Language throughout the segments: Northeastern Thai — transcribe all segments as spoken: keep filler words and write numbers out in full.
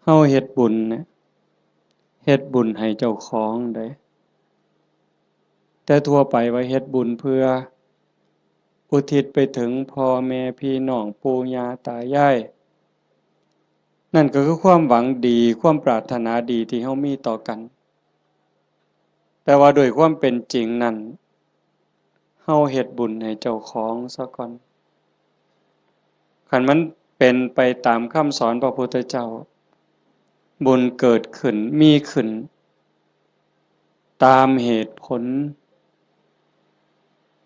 เฮาเฮ็ดบุญเนี่ย เฮ็ดบุญให้เจ้าของเด้ แต่ทั่วไปว่าเฮ็ดบุญเพื่ออุทิศไปถึงพ่อแม่พี่น้องปู่ย่าตายาย นั่นก็คือความหวังดี ความปรารถนาดีที่เฮามีต่อกัน แต่ว่าโดยความเป็นจริงนั้น เฮาเฮ็ดบุญให้เจ้าของซะก่อน คันมันเป็นไปตามคำสอนพระพุทธเจ้า บุญเกิดขึ้น มีขึ้น ตามเหตุผล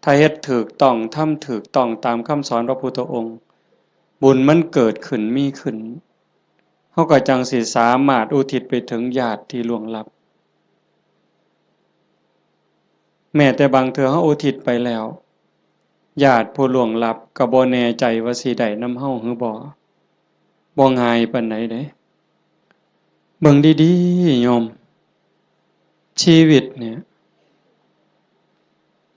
ถ้าเฮ็ดถูกต้อง ทำถูกต้องตามคำสอนพระพุทธองค์ บุญมันเกิดขึ้น มีขึ้น เฮาก็จั่งสิสามารถอุทิศไปถึงญาติที่ล่วงลับ แม้แต่บางเทื่อเฮาอุทิศไปแล้ว ญาติผู้ล่วงลับก็บ่แน่ใจว่าสิได้นำเฮาหรือบ่ บ่ง่ายปานใดเด้ เบิ่งดีๆ โยม ชีวิตเนี่ย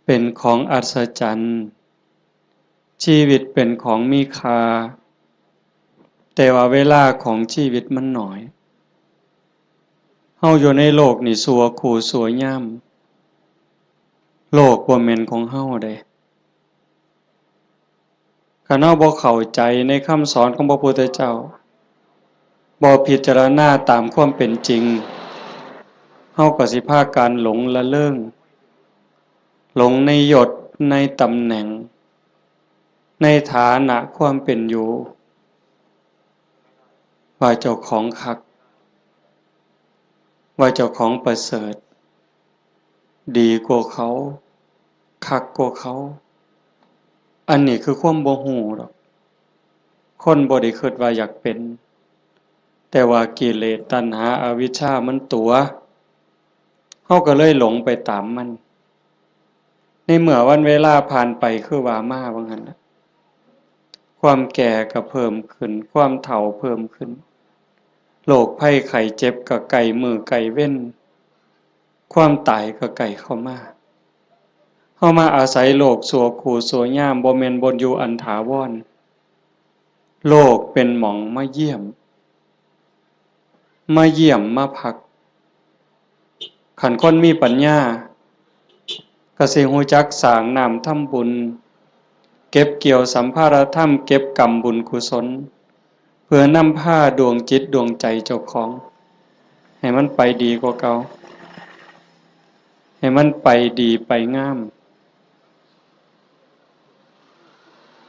เป็นของอัศจรรย์ ชีวิตเป็นของมีค่า แต่ว่าเวลาของชีวิตมันน้อย เฮาอยู่ในโลกนี่ชั่วคู่ชั่วยาม โลกบ่แม่นของเฮาเด้ คันเฮาบ่เข้าใจในคำสอนของพระพุทธเจ้า บ่พิจารณาตามความเป็นจริง เฮาก็สิพากันหลงละเริง หลงในยศ ในตำแหน่ง ในฐานะความเป็นอยู่ ว่าเจ้าของคัก ว่าเจ้าของประเสริฐ ดีกว่าเขา คักกว่าเขา อันนี้คือความบ่ฮู้ดอก คนบ่ได้คิดว่าอยากเป็น แต่ว่ากิเลสตัณหาอวิชชามันตั๋ว เฮาก็เลยหลงไปตามมัน ในเมื่อวันเวลาผ่านไปคือว่ามาว่างั้นน่ะ ความแก่ก็เพิ่มขึ้น ความเฒ่าเพิ่มขึ้น โรคภัยไข้เจ็บก็ใกล้มื้อใกล้เว็น ความตายก็ใกล้เข้ามา เฮามาอาศัยโลกชั่วคู่ชั่วยาม บ่แม่นบ่อนอยู่อันถาวร โลกเป็นหม่องมาเยี่ยม มาเยี่ยมมาพัก คันคนมีปัญญา ก็สิฮู้จักสร้างน้ำทำบุญ เก็บเกี่ยวสัมภาระธรรม เก็บกำบุญกุศล เพื่อนำพาดวงจิตดวงใจเจ้าของ ให้มันไปดีกว่าเก่า ให้มันไปดีไปงาม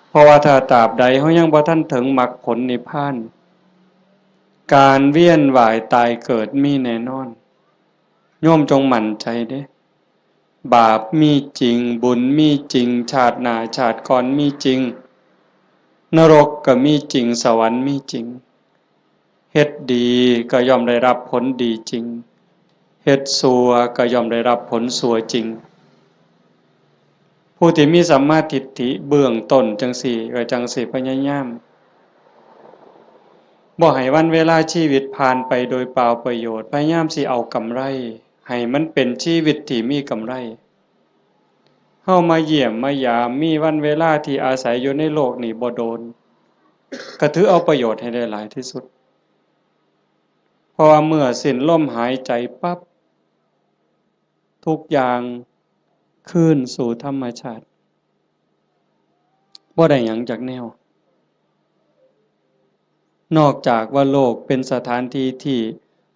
เพราะว่าถ้าตราบใดเฮายังบ่ทันถึงมรรคผลนิพพาน การเวียนว่ายตายเกิดมีแน่นอน โยมจงมั่นใจเด้ บาปมีจริง บุญมีจริง ชาติหน้าชาติก่อนมีจริง นรกก็มีจริง สวรรค์มีจริง เฮ็ดดีก็ย่อมได้รับผลดีจริง เฮ็ดชั่วก็ย่อมได้รับผลชั่วจริง ผู้ที่มีสัมมาทิฏฐิเบื้องต้นจั่งซี้ ก็จั่งสิพยายาม บ่ให้วันเวลาชีวิตผ่านไปโดยเปล่าประโยชน์ พยายามสิเอากำไร ให้มันเป็นชีวิตที่มีกำไร เฮามาเยี่ยมมายาม มีวันเวลาที่อาศัยอยู่ในโลกนี้บ่โดน ก็ถือเอาประโยชน์ให้ได้หลายที่สุด เพราะว่าเมื่อสิ้นลมหายใจปั๊บ ทุกอย่างคืนสู่ธรรมชาติ บ่ได้หยังจักแนว นอกจากว่าโลกเป็นสถานที่ที่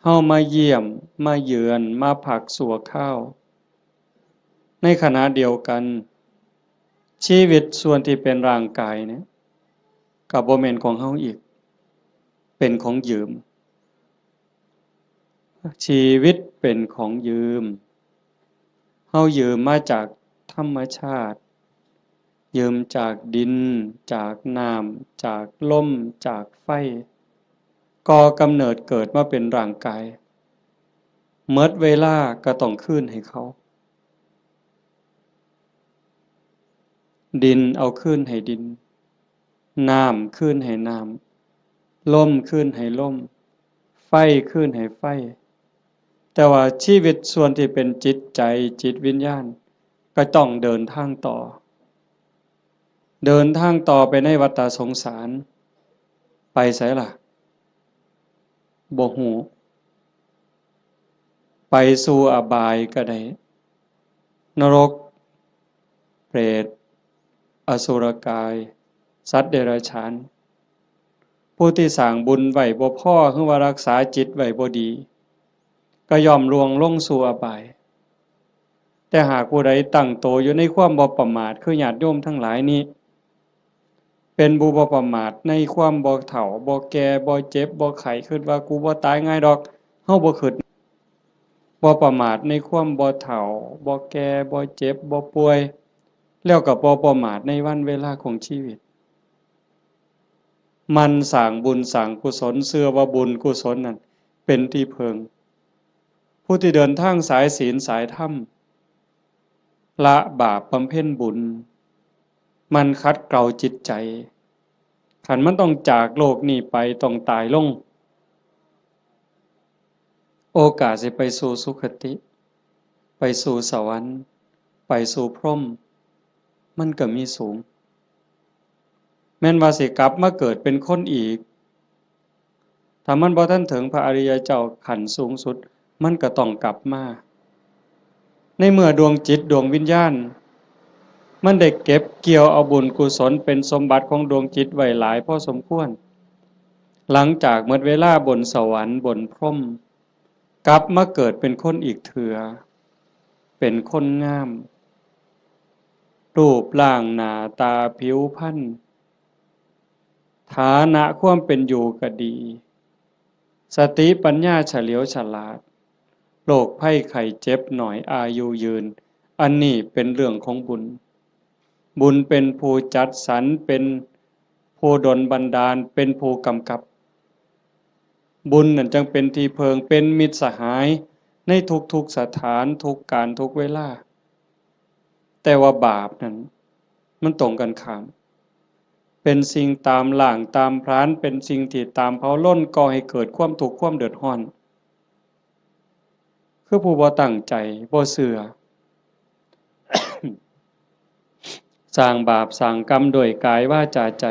เฮามาเยี่ยม มาเยือน มาพักชั่วคราว ในขณะเดียวกัน ชีวิตส่วนที่เป็นร่างกายเนี่ย ก็บ่แม่นของเฮาอีก เป็นของยืม ชีวิตเป็นของยืม เฮายืมมาจากธรรมชาติ ยืมจากดิน จากน้ำ จากลม จากไฟ ก่อกำเนิดเกิดมาเป็นร่างกาย หมดเวลาก็ต้องคืนให้เขา ดินเอาคืนให้ดิน น้ำคืนให้น้ำ ลมคืนให้ลม ไฟคืนให้ไฟ แต่ว่าชีวิตส่วนที่เป็นจิตใจ จิตวิญญาณ ก็ต้องเดินทางต่อ เดินทางต่อไปในวัฏฏะสงสาร ไปไสล่ะ บ่ฮู้ ไปสู่อบายก็ได้ นรก เปรต อสุรกาย สัตว์เดรัจฉาน ผู้ที่สร้างบุญไว้บ่พอ หรือว่ารักษาจิตไว้บ่ดี ก็ย่อมล่วงลงสู่อบาย แต่หากผู้ใดตั้งโตอยู่ในความบ่ประมาท คือญาติโยมทั้งหลายนี้ เป็นผู้บ่ประมาทในความบ่เฒ่า บ่แก่ บ่เจ็บ บ่ไข้ คิดว่ากูบ่ตายง่ายดอก เฮาบ่คิด บ่ประมาทในความบ่เฒ่า บ่แก่ บ่เจ็บ บ่ป่วย แล้วก็บ่ประมาทในวันเวลาของชีวิต หมั่นสร้างบุญสร้างกุศล เชื่อว่าบุญกุศลนั่นเป็นที่พึ่ง ผู้ที่เดินทางสายศีลสายธรรม ละบาปบำเพ็ญบุญ หมั่นขัดเกลาจิตใจ คันมันต้องจากโลกนี้ไป ต้องตายลง โอกาสสิไปสู่สุคติ ไปสู่สวรรค์ ไปสู่พรหม มันก็มีสูง แม่นว่าสิกลับมาเกิดเป็นคนอีก ถ้ามันบ่ทันถึงพระอริยเจ้าขั้นสูงสุด มันก็ต้องกลับมา ในเมื่อดวงจิตดวงวิญญาณ มันได้เก็บเกี่ยวเอาบุญกุศลเป็นสมบัติของดวงจิตไว้หลายพอสมควร หลังจากหมดเวลาบนสวรรค์บนพรหม กลับมาเกิดเป็นคนอีกเถื่อ เป็นคนงาม รูปร่างหน้าตาผิวพรรณ ฐานะความเป็นอยู่ก็ดี สติปัญญาเฉลียวฉลาด โรคภัยไข้เจ็บน้อย อายุยืน อันนี้เป็นเรื่องของบุญ บุญเป็นผู้จัดสรร เป็นผู้ดลบันดาล เป็นผู้กำกับ บุญนั่นจั่งเป็นที่พึ่ง เป็นมิตรสหายในทุกๆสถาน ทุกกาล ทุกเวลา แต่ว่าบาปนั่น มันตรงกันข้าม เป็นสิ่งตามล้างตามผลาญ เป็นสิ่งที่ตามเผาลน ก่อให้เกิดความทุกข์ความเดือดร้อน คือผู้บ่ตั้งใจ บ่เชื่อ สร้างบาปสร้างกรรมด้วยกายวาจาใจ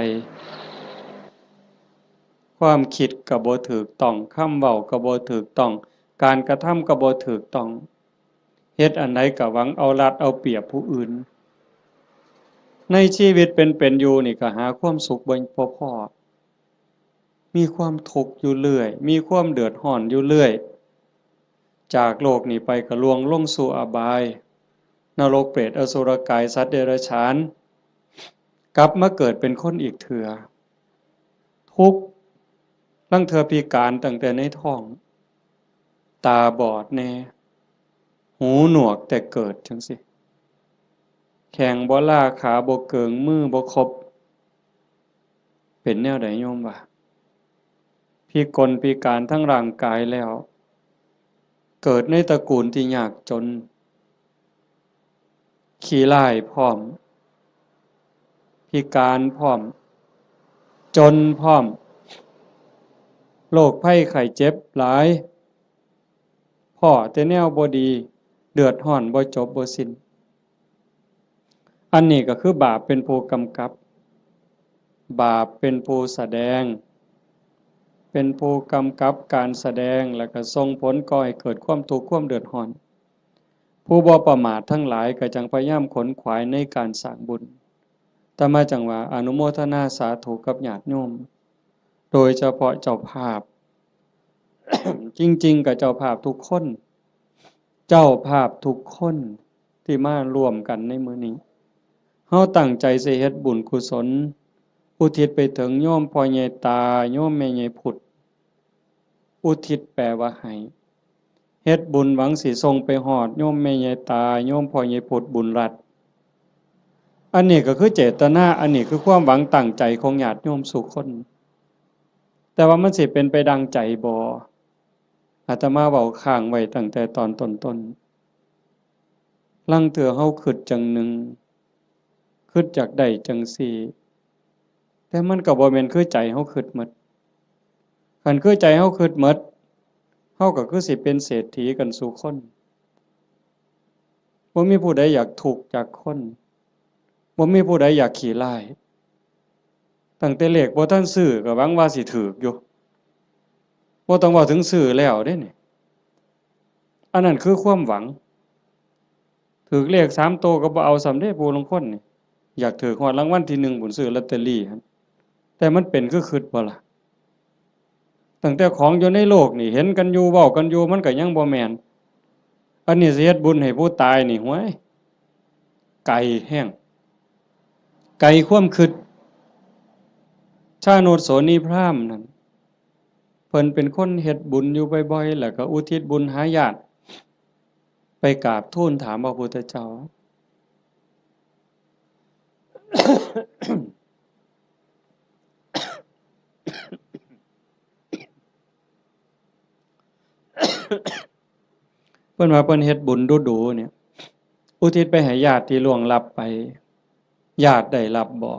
ความคิดก็บ่ถูกต้อง คำเว้าก็บ่ถูกต้อง การกระทำก็บ่ถูกต้อง เฮ็ดอันใดก็หวังเอารัดเอาเปรียบผู้อื่น ในชีวิตเป็นๆอยู่นี่ก็หาความสุขบ่ บ่พ้อ มีความทุกข์อยู่เรื่อย มีความเดือดร้อนอยู่เรื่อย จากโลกนี้ไปก็ล่วงลงสู่อบาย นรกเปรตอสุรกายสัตว์เดรัจฉาน กลับมาเกิดเป็นคนอีกเถื่อ ทุกข์ ลางเทื่อพิการตั้งแต่ในท้อง ตาบอดแน่ หูหนวกแต่เกิดจั่งซี้ แข้งบ่ลา ขาบ่เกิง มือบ่ครบ เป็นแนวใดโยมว่า พิกลพิการทั้งร่างกายแล้ว เกิดในตระกูลที่ยากจน ขี้ร้ายพร้อม พิการพร้อม จนพร้อม โรคภัยไข้เจ็บหลาย พ้อแต่แนวบ่ดี เดือดร้อนบ่จบบ่สิ้น อันนี้ก็คือบาปเป็นผู้กำกับ บาปเป็นผู้แสดง เป็นผู้กำกับการแสดง แล้วก็ส่งผลก่อให้เกิดความทุกข์ความเดือดร้อน ผู้บ่ประมาททั้งหลายก็จั่งพยายามขนขวายในการสร้างบุญ อาตมาจั่งว่าอนุโมทนาสาธุกับญาติโยม โดยเฉพาะเจ้าภาพ จริงๆ ก็เจ้าภาพทุกคน เจ้าภาพทุกคนที่มาร่วมกันในมื้อนี้ เฮาตั้งใจสิเฮ็ดบุญกุศล อุทิศไปถึงโยมพ่อใหญ่ตา โยมแม่ใหญ่พุด อุทิศแปลว่าให้ เฮ็ดบุญหวังสิส่งไปฮอดโยมแม่ใหญ่ตา โยมพ่อใหญ่พุด บุญรัตน์ อันนี้ก็คือเจตนา อันนี้คือความหวังตั้งใจของญาติโยมสู่คน แต่ว่ามันสิเป็นไปดังใจบ่ อาตมาเว้าค้างไว้ตั้งแต่ตอนต้นๆ ลางเทื่อเฮาคิดจั่งหนึ่ง คิดอยากได้จั่งซี้ แต่มันก็บ่แม่นคือใจเฮาคิดหมด คันคือใจเฮาคิดหมด เฮาก็คือสิเป็นเศรษฐีกันสู่คน บ่มีผู้ใดอยากทุกข์จักคน บ่มีผู้ใดอยากขี้ร้าย ตั้งแต่เลขบ่ทันซื้อก็หวังว่าสิถูกอยู่ บ่ต้องเว้าถึงซื้อแล้วเด้นี่ อันนั้นคือความหวัง ถืกเลขสามโตก็บ่เอาซ้ำเด้ ผู้ลางคนนี่ อยากถืกฮอดรางวัลที่หนึ่งพู้น ซื้อลอตเตอรี่หั่น แต่มันเป็นคือคิดบ่ล่ะ ตั้งแต่ของอยู่ในโลกนี่ เห็นกันอยู่ เว้ากันอยู่ มันก็ยังบ่แม่น อันนี้สิเฮ็ดบุญให้ผู้ตายนี่ ห้วย ไกลแฮง ไกลความคิด ชาโนชโสนีพราหมณ์นั่น เพิ่นเป็นคนเฮ็ดบุญอยู่บ่อยๆ แล้วก็อุทิศบุญหาญาติ ไปกราบทูลถามพระพุทธเจ้า เพิ่นว่าเพิ่นเฮ็ดบุญดูๆ เนี่ย อุทิศไปให้ญาติที่ล่วงลับไป ญาติได้รับบ่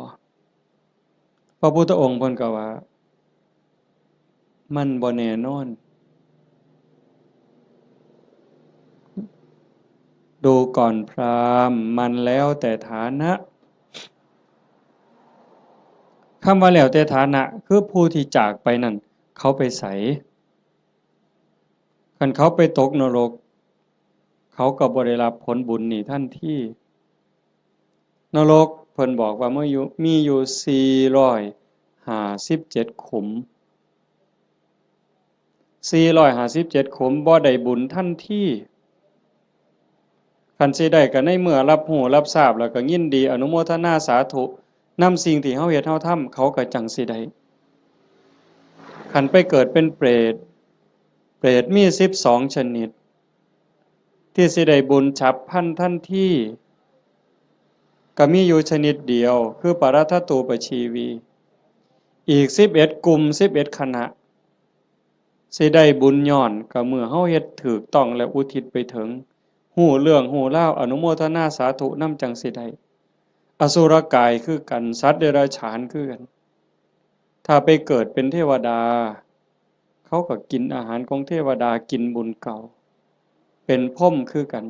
พระพุทธองค์เพิ่นก็ว่า มันบ่แน่นอน ดูก่อนพราหมณ์ มันแล้วแต่ฐานะ คำว่าแล้วแต่ฐานะ คือผู้ที่จากไปนั่น เขาไปไส คันเขาไปตกนรก เขาก็บ่ได้รับผลบุญนี่ทันที นรกเพิ่นบอกว่ามีอยู่ มีอยู่สี่ร้อยห้าสิบเจ็ดขุม สี่ร้อยห้าสิบเจ็ดขุม บ่ได้บุญทันที คันสิได้ก็ในเมื่อรับรู้รับทราบแล้วก็ยินดีอนุโมทนาสาธุนำสิ่งที่เฮาเฮ็ดเฮาทำ เขาก็จั่งสิได้ คันไปเกิดเป็นเปรต เปรตมีสิบสองชนิด ที่สิได้บุญฉับพลันทันที ก็มีอยู่ชนิดเดียว คือปรัตถตูปชีวี อีกสิบเอ็ดกลุ่ม สิบเอ็ดคณะ สิได้บุญย้อนก็เมื่อเฮาเฮ็ดถูกต้องและอุทิศไปถึง ฮู้เรื่องฮู้ราว อนุโมทนาสาธุนำจั่งสิได้ อสุรกายคือกัน สัตว์เดรัจฉานคือกัน ถ้าไปเกิดเป็นเทวดา เขาก็กินอาหารของเทวดา กินบุญเก่า เป็นพรหมคือกัน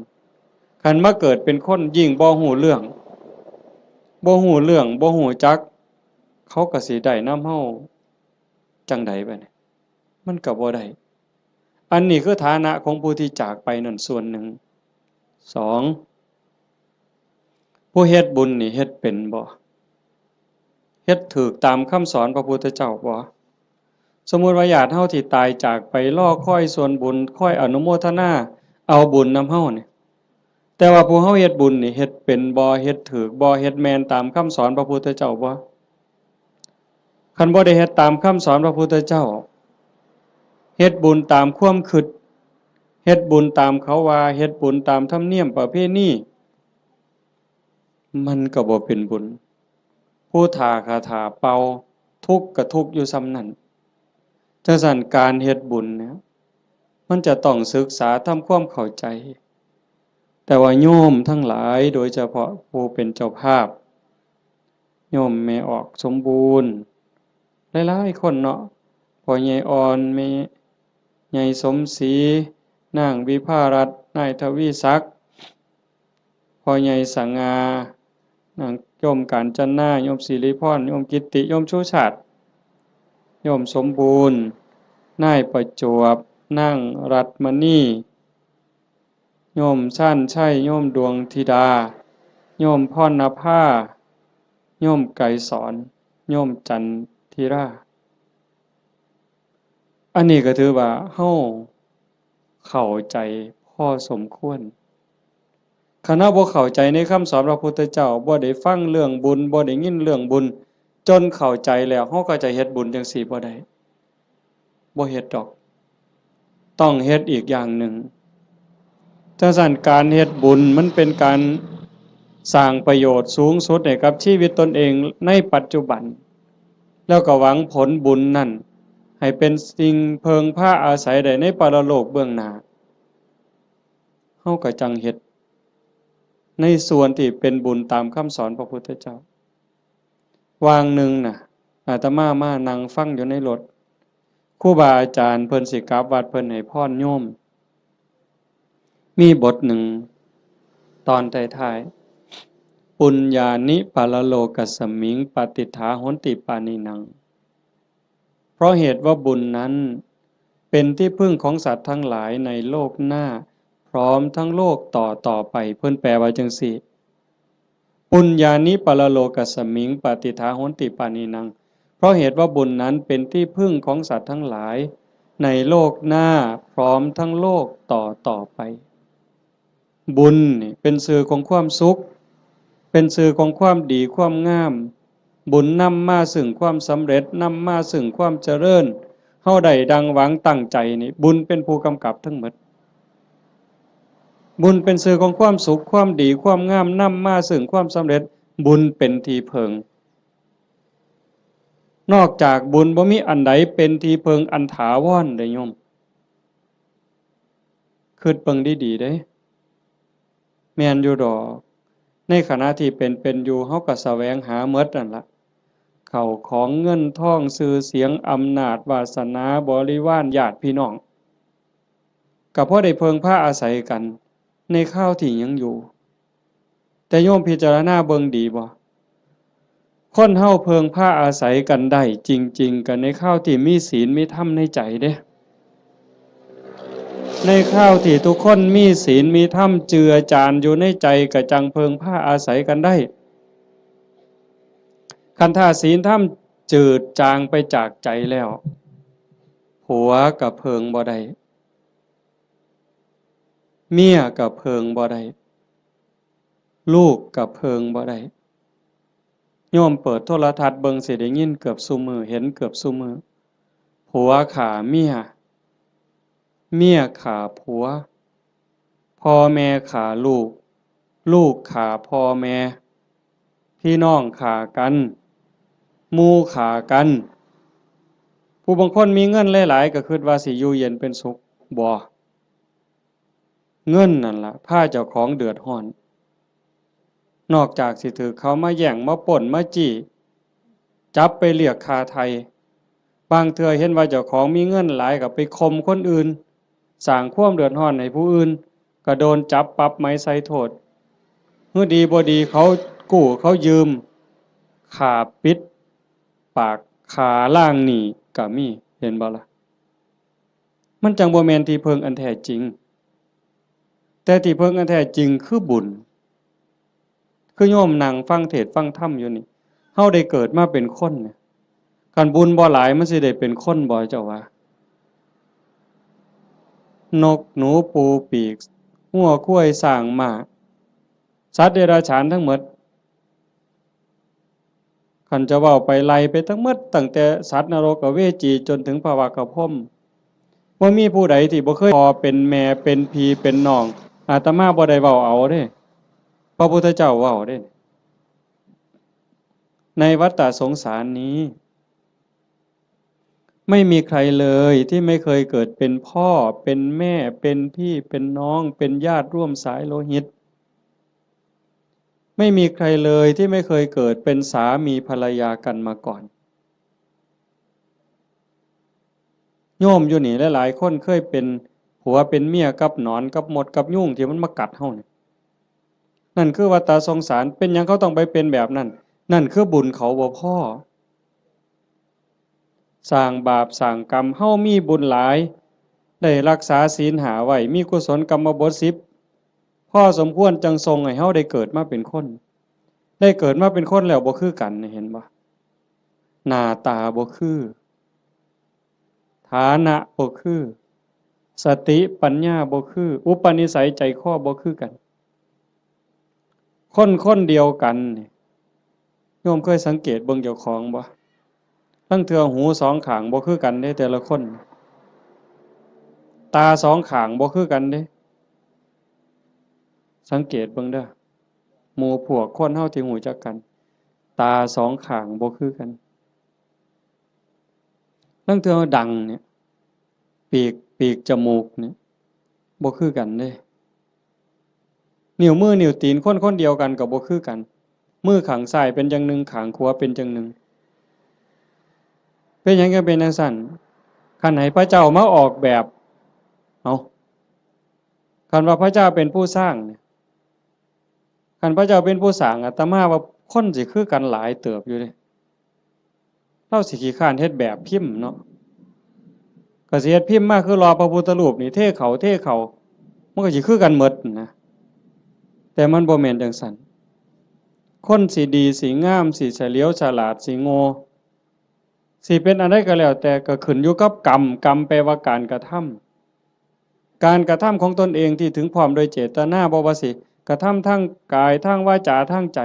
คันมาเกิดเป็นคนยิ่งบ่ฮู้เรื่อง บ่ฮู้เรื่อง บ่ฮู้จัก เขาก็สิได้นำเฮาจั่งใดบัดนี้ มันก็บ่ได้ อันนี้คือฐานะของผู้ที่จากไปนั่นส่วนหนึ่ง สอง ผู้เฮ็ดบุญนี่เฮ็ดเป็นบ่ เฮ็ดถูกตามคำสอนพระพุทธเจ้าบ่ สมมุติว่าญาติเฮาที่ตายจากไปรอคอยส่วนบุญ คอยอนุโมทนาเอาบุญนำเฮานี่ แต่ว่าผู้เฮาเฮ็ดบุญนี่เฮ็ดเป็นบ่ เฮ็ดถูกบ่ เฮ็ดแม่นตามคำสอนพระพุทธเจ้าบ่ คันบ่ได้เฮ็ดตามคำสอนพระพุทธเจ้า เฮ็ดบุญตามความคิด เฮ็ดบุญตามเขาว่า เฮ็ดบุญตามธรรมเนียมประเพณี มันก็บ่เป็นบุญ ผู้ถ้าคาถาเป่า ทุกข์ก็ทุกข์อยู่ส่ำนั้น จั่งซั้นการเฮ็ดบุญเนี่ย มันจะต้องศึกษาทำความเข้าใจ แต่ว่าโยมทั้งหลาย โดยเฉพาะผู้เป็นเจ้าภาพ โยมแม่ออกสมบูรณ์ หลายๆ คนเนาะ พ่อใหญ่อ่อน แม่ใหญ่สมศรี นางวิภารัตน์ นายทวีศักดิ์ พ่อใหญ่สง่า นางโยมกาญจนา โยมสิริพร โยมกิตติ โยมชูชาติ โยมสมบูรณ์ นายประจวบ นางรัตน์มณี โยมชาญชัย โยมดวงธิดา โยมพรณภา โยมไกรสอน โยมจันทิรา อันนี้ก็ถือว่าเฮาเข้าใจพอสมควร คันเฮาบ่เข้าใจในคำสอนพระพุทธเจ้า บ่ได้ฟังเรื่องบุญ บ่ได้ยินเรื่องบุญ จนเข้าใจแล้ว เฮาก็จะเฮ็ดบุญจั่งซี้บ่ได้ บ่เฮ็ดดอก ต้องเฮ็ดอีกอย่างหนึ่ง จั่งซั้นการเฮ็ดบุญมันเป็นการสร้างประโยชน์สูงสุดให้กับชีวิตตนเองในปัจจุบัน แล้วก็หวังผลบุญนั่นให้เป็นสิ่งเพิ่งพาอาศัยได้ในปรโลกเบื้องหน้า เฮาก็จั่งเฮ็ดในส่วนที่เป็นบุญตามคำสอนพระพุทธเจ้า วางหนึ่งน่ะ อาตมามานั่งฟังอยู่ในรถ ครูบาอาจารย์เพิ่นสิกลับวัด เพิ่นให้พรโยม มีบทหนึ่ง ตอนท้ายๆ ปุญญานิปรโลกัสมิง ปาติฏฐาโหนติปาณินัง เพราะเหตุว่าบุญนั้น เป็นที่พึ่งของสัตว์ทั้งหลายในโลกหน้า พร้อมทั้งโลกต่อต่อไป เพิ่นแปลว่าจั่งซี้ ปุญญานิปรโลกัสมิง ปฏิฏฐาโหนติปาณีนัง เพราะเหตุว่าบุญนั้นเป็นที่พึ่งของสัตว์ทั้งหลาย ในโลกหน้าพร้อมทั้งโลกต่อต่อไป บุญนี่เป็นชื่อของความสุข เป็นชื่อของความดีความงาม บุญนำมาซึ่งความสำเร็จ นำมาซึ่งความเจริญ เฮาได้ดังหวังตั้งใจนี่ บุญเป็นผู้กำกับทั้งหมด บุญเป็นชื่อของความสุข ความดี ความงาม นำมาซึ่งความสำเร็จ บุญเป็นที่พึ่ง นอกจากบุญบ่มีอันใดเป็นที่พึ่งอันถาวรเด้โยม คิดเบิ่งดีๆเด้ แม่นอยู่ดอก ในขณะที่เป็นเป็นอยู่ เฮาก็แสวงหาหมดนั่นละ เข้าของเงินทอง ชื่อเสียง อำนาจ วาสนา บริวาร ญาติพี่น้อง ก็พอได้เพิ่งพาอาศัยกัน ในคราวที่ยังอยู่ แต่โยมพิจารณาเบิ่งดีบ่ คนเฮาเพิ่งพาอาศัยกันได้จริงๆ ก็ในคราวที่มีศีลมีธรรมในใจเด้ ในคราวที่ทุกคนมีศีลมีธรรมเจือจานอยู่ในใจ ก็จั่งเพิ่งพาอาศัยกันได้ คันถ้าศีลธรรมจืดจางไปจากใจแล้ว ผัวก็เพิ่งบ่ได้ เมียก็เพิ่งบ่ได้ ลูกก็เพิ่งบ่ได้ โยมเปิดโทรทัศน์เบิ่งสิได้ยินเกือบซุมื้อ เห็นเกือบซุมื้อ ผัวฆ่าเมีย เมียฆ่าผัว พ่อแม่ฆ่าลูก ลูกฆ่าพ่อแม่ พี่น้องฆ่ากัน หมู่ฆ่ากัน ผู้บางคนมีเงินหลายๆ ก็คิดว่าสิอยู่เย็นเป็นสุข บ่ เงินนั่นล่ะ พาเจ้าของเดือดร้อน นอกจากสิถืกเขามาแย่ง มาปล้น มาจี้ จับไปเรียกค่าไถ่ บางเทื่อเห็นว่าเจ้าของมีเงินหลายก็ไปข่มคนอื่น สร้างความเดือดร้อนให้ผู้อื่น ก็โดนจับปรับใหม่ใส่โทษ หื้อดีบ่ดีเขากู้เขายืม ฆ่าปิดปาก ฆ่าล้างหนี้ก็มี เห็นบ่ล่ะ มันจั่งบ่แม่นที่พึ่งอันแท้จริง แต่ที่พึ่งอันแท้จริงคือบุญ คือโยมนั่งฟังเทศน์ฟังธรรมอยู่นี่ เฮาได้เกิดมาเป็นคนเนี่ย คันบุญบ่หลายมันสิได้เป็นคนบ่ เจ้าว่า นกหนูปูปีก งัวควายช้างม้า สัตว์เดรัจฉานทั้งหมด คันจะเว้าไปไล่ไปทั้งหมด ตั้งแต่สัตว์นรกอเวจีจนถึงพระวักกะพรหม บ่มีผู้ใดที่บ่เคยพ่อเป็นแม่เป็นพี่เป็นน้อง อาตมาบ่ได้เว้าเอาเด้ พระพุทธเจ้าเว้าเด้ ในวัฏฏะสงสารนี้ ไม่มีใครเลยที่ไม่เคยเกิดเป็นพ่อ เป็นแม่ เป็นพี่ เป็นน้อง เป็นญาติร่วมสายโลหิต ไม่มีใครเลยที่ไม่เคยเกิดเป็นสามีภรรยากันมาก่อน โยมอยู่นี่หลายๆคนเคยเป็นผัวเป็นเมียกับหนอนกับมดกับยุงที่มันมากัดเฮานี่ นั่นคือวัฏฏะสงสาร เป็นหยังเขาต้องไปเป็นแบบนั้น นั่นคือบุญเขาบ่พอ สร้างบาปสร้างกรรม เฮามีบุญหลาย ได้รักษาศีลห้าไว้ มีกุศลกรรมบทสิบ พอสมควรจั่งส่งให้เฮาได้เกิดมาเป็นคน ได้เกิดมาเป็นคนแล้วบ่คือกัน เห็นบ่ หน้าตาบ่คือ ฐานะบ่คือ สติปัญญาบ่คือ อุปนิสัยใจคอบ่คือกัน คนคนเดียวกันนี่ โยมเคยสังเกตเบิ่งเจ้าของบ่ ลางเทื่อหูสองข้างบ่คือกันเด้ แต่ละคน ตาสองข้างบ่คือกันเด้ สังเกตเบิ่งเด้อ หมู่พวกคนเฮาที่รู้จักกัน ตาสองข้างบ่คือกัน ลางเทื่อดังเนี่ย ปีก ปีกจมูกเนี่ย บ่คือกันเด้ นิ้วมือนิ้วตีนคนคนเดียวกันก็บ่คือกัน มือข้างซ้ายเป็นจั่งหนึ่ง ข้างขวาเป็นจั่งหนึ่ง เป็นหยังจั่งเป็นจั่งซั้น คันให้พระเจ้ามาออกแบบ เอ้า คันว่าพระเจ้าเป็นผู้สร้างเนี่ย คันพระเจ้าเป็นผู้สร้าง อาตมาว่าคนสิคือกันหลายเติบอยู่เด้ ลาวสิขี้คร้านเฮ็ดแบบพิมพ์เนาะ ก ก็สิเฮ็ดพิมพ์มาคือหล่อพระพุทธรูปนี่ เทเข้า เทเข้า มันก็สิคือกันหมดนะ แต่มันบ่แม่นจั่งซั้น คนสิดี สิงาม สิเฉลียวฉลาด สิโง่ สิเป็นอันใดก็แล้วแต่ ก็ขึ้นอยู่กับกรรม กรรมแปลว่าการกระทำ การกระทำของตนเองที่ถึงพร้อมโดยเจตนา บ่ว่าสิกระทำทางกาย ทางวาจา ทางใจ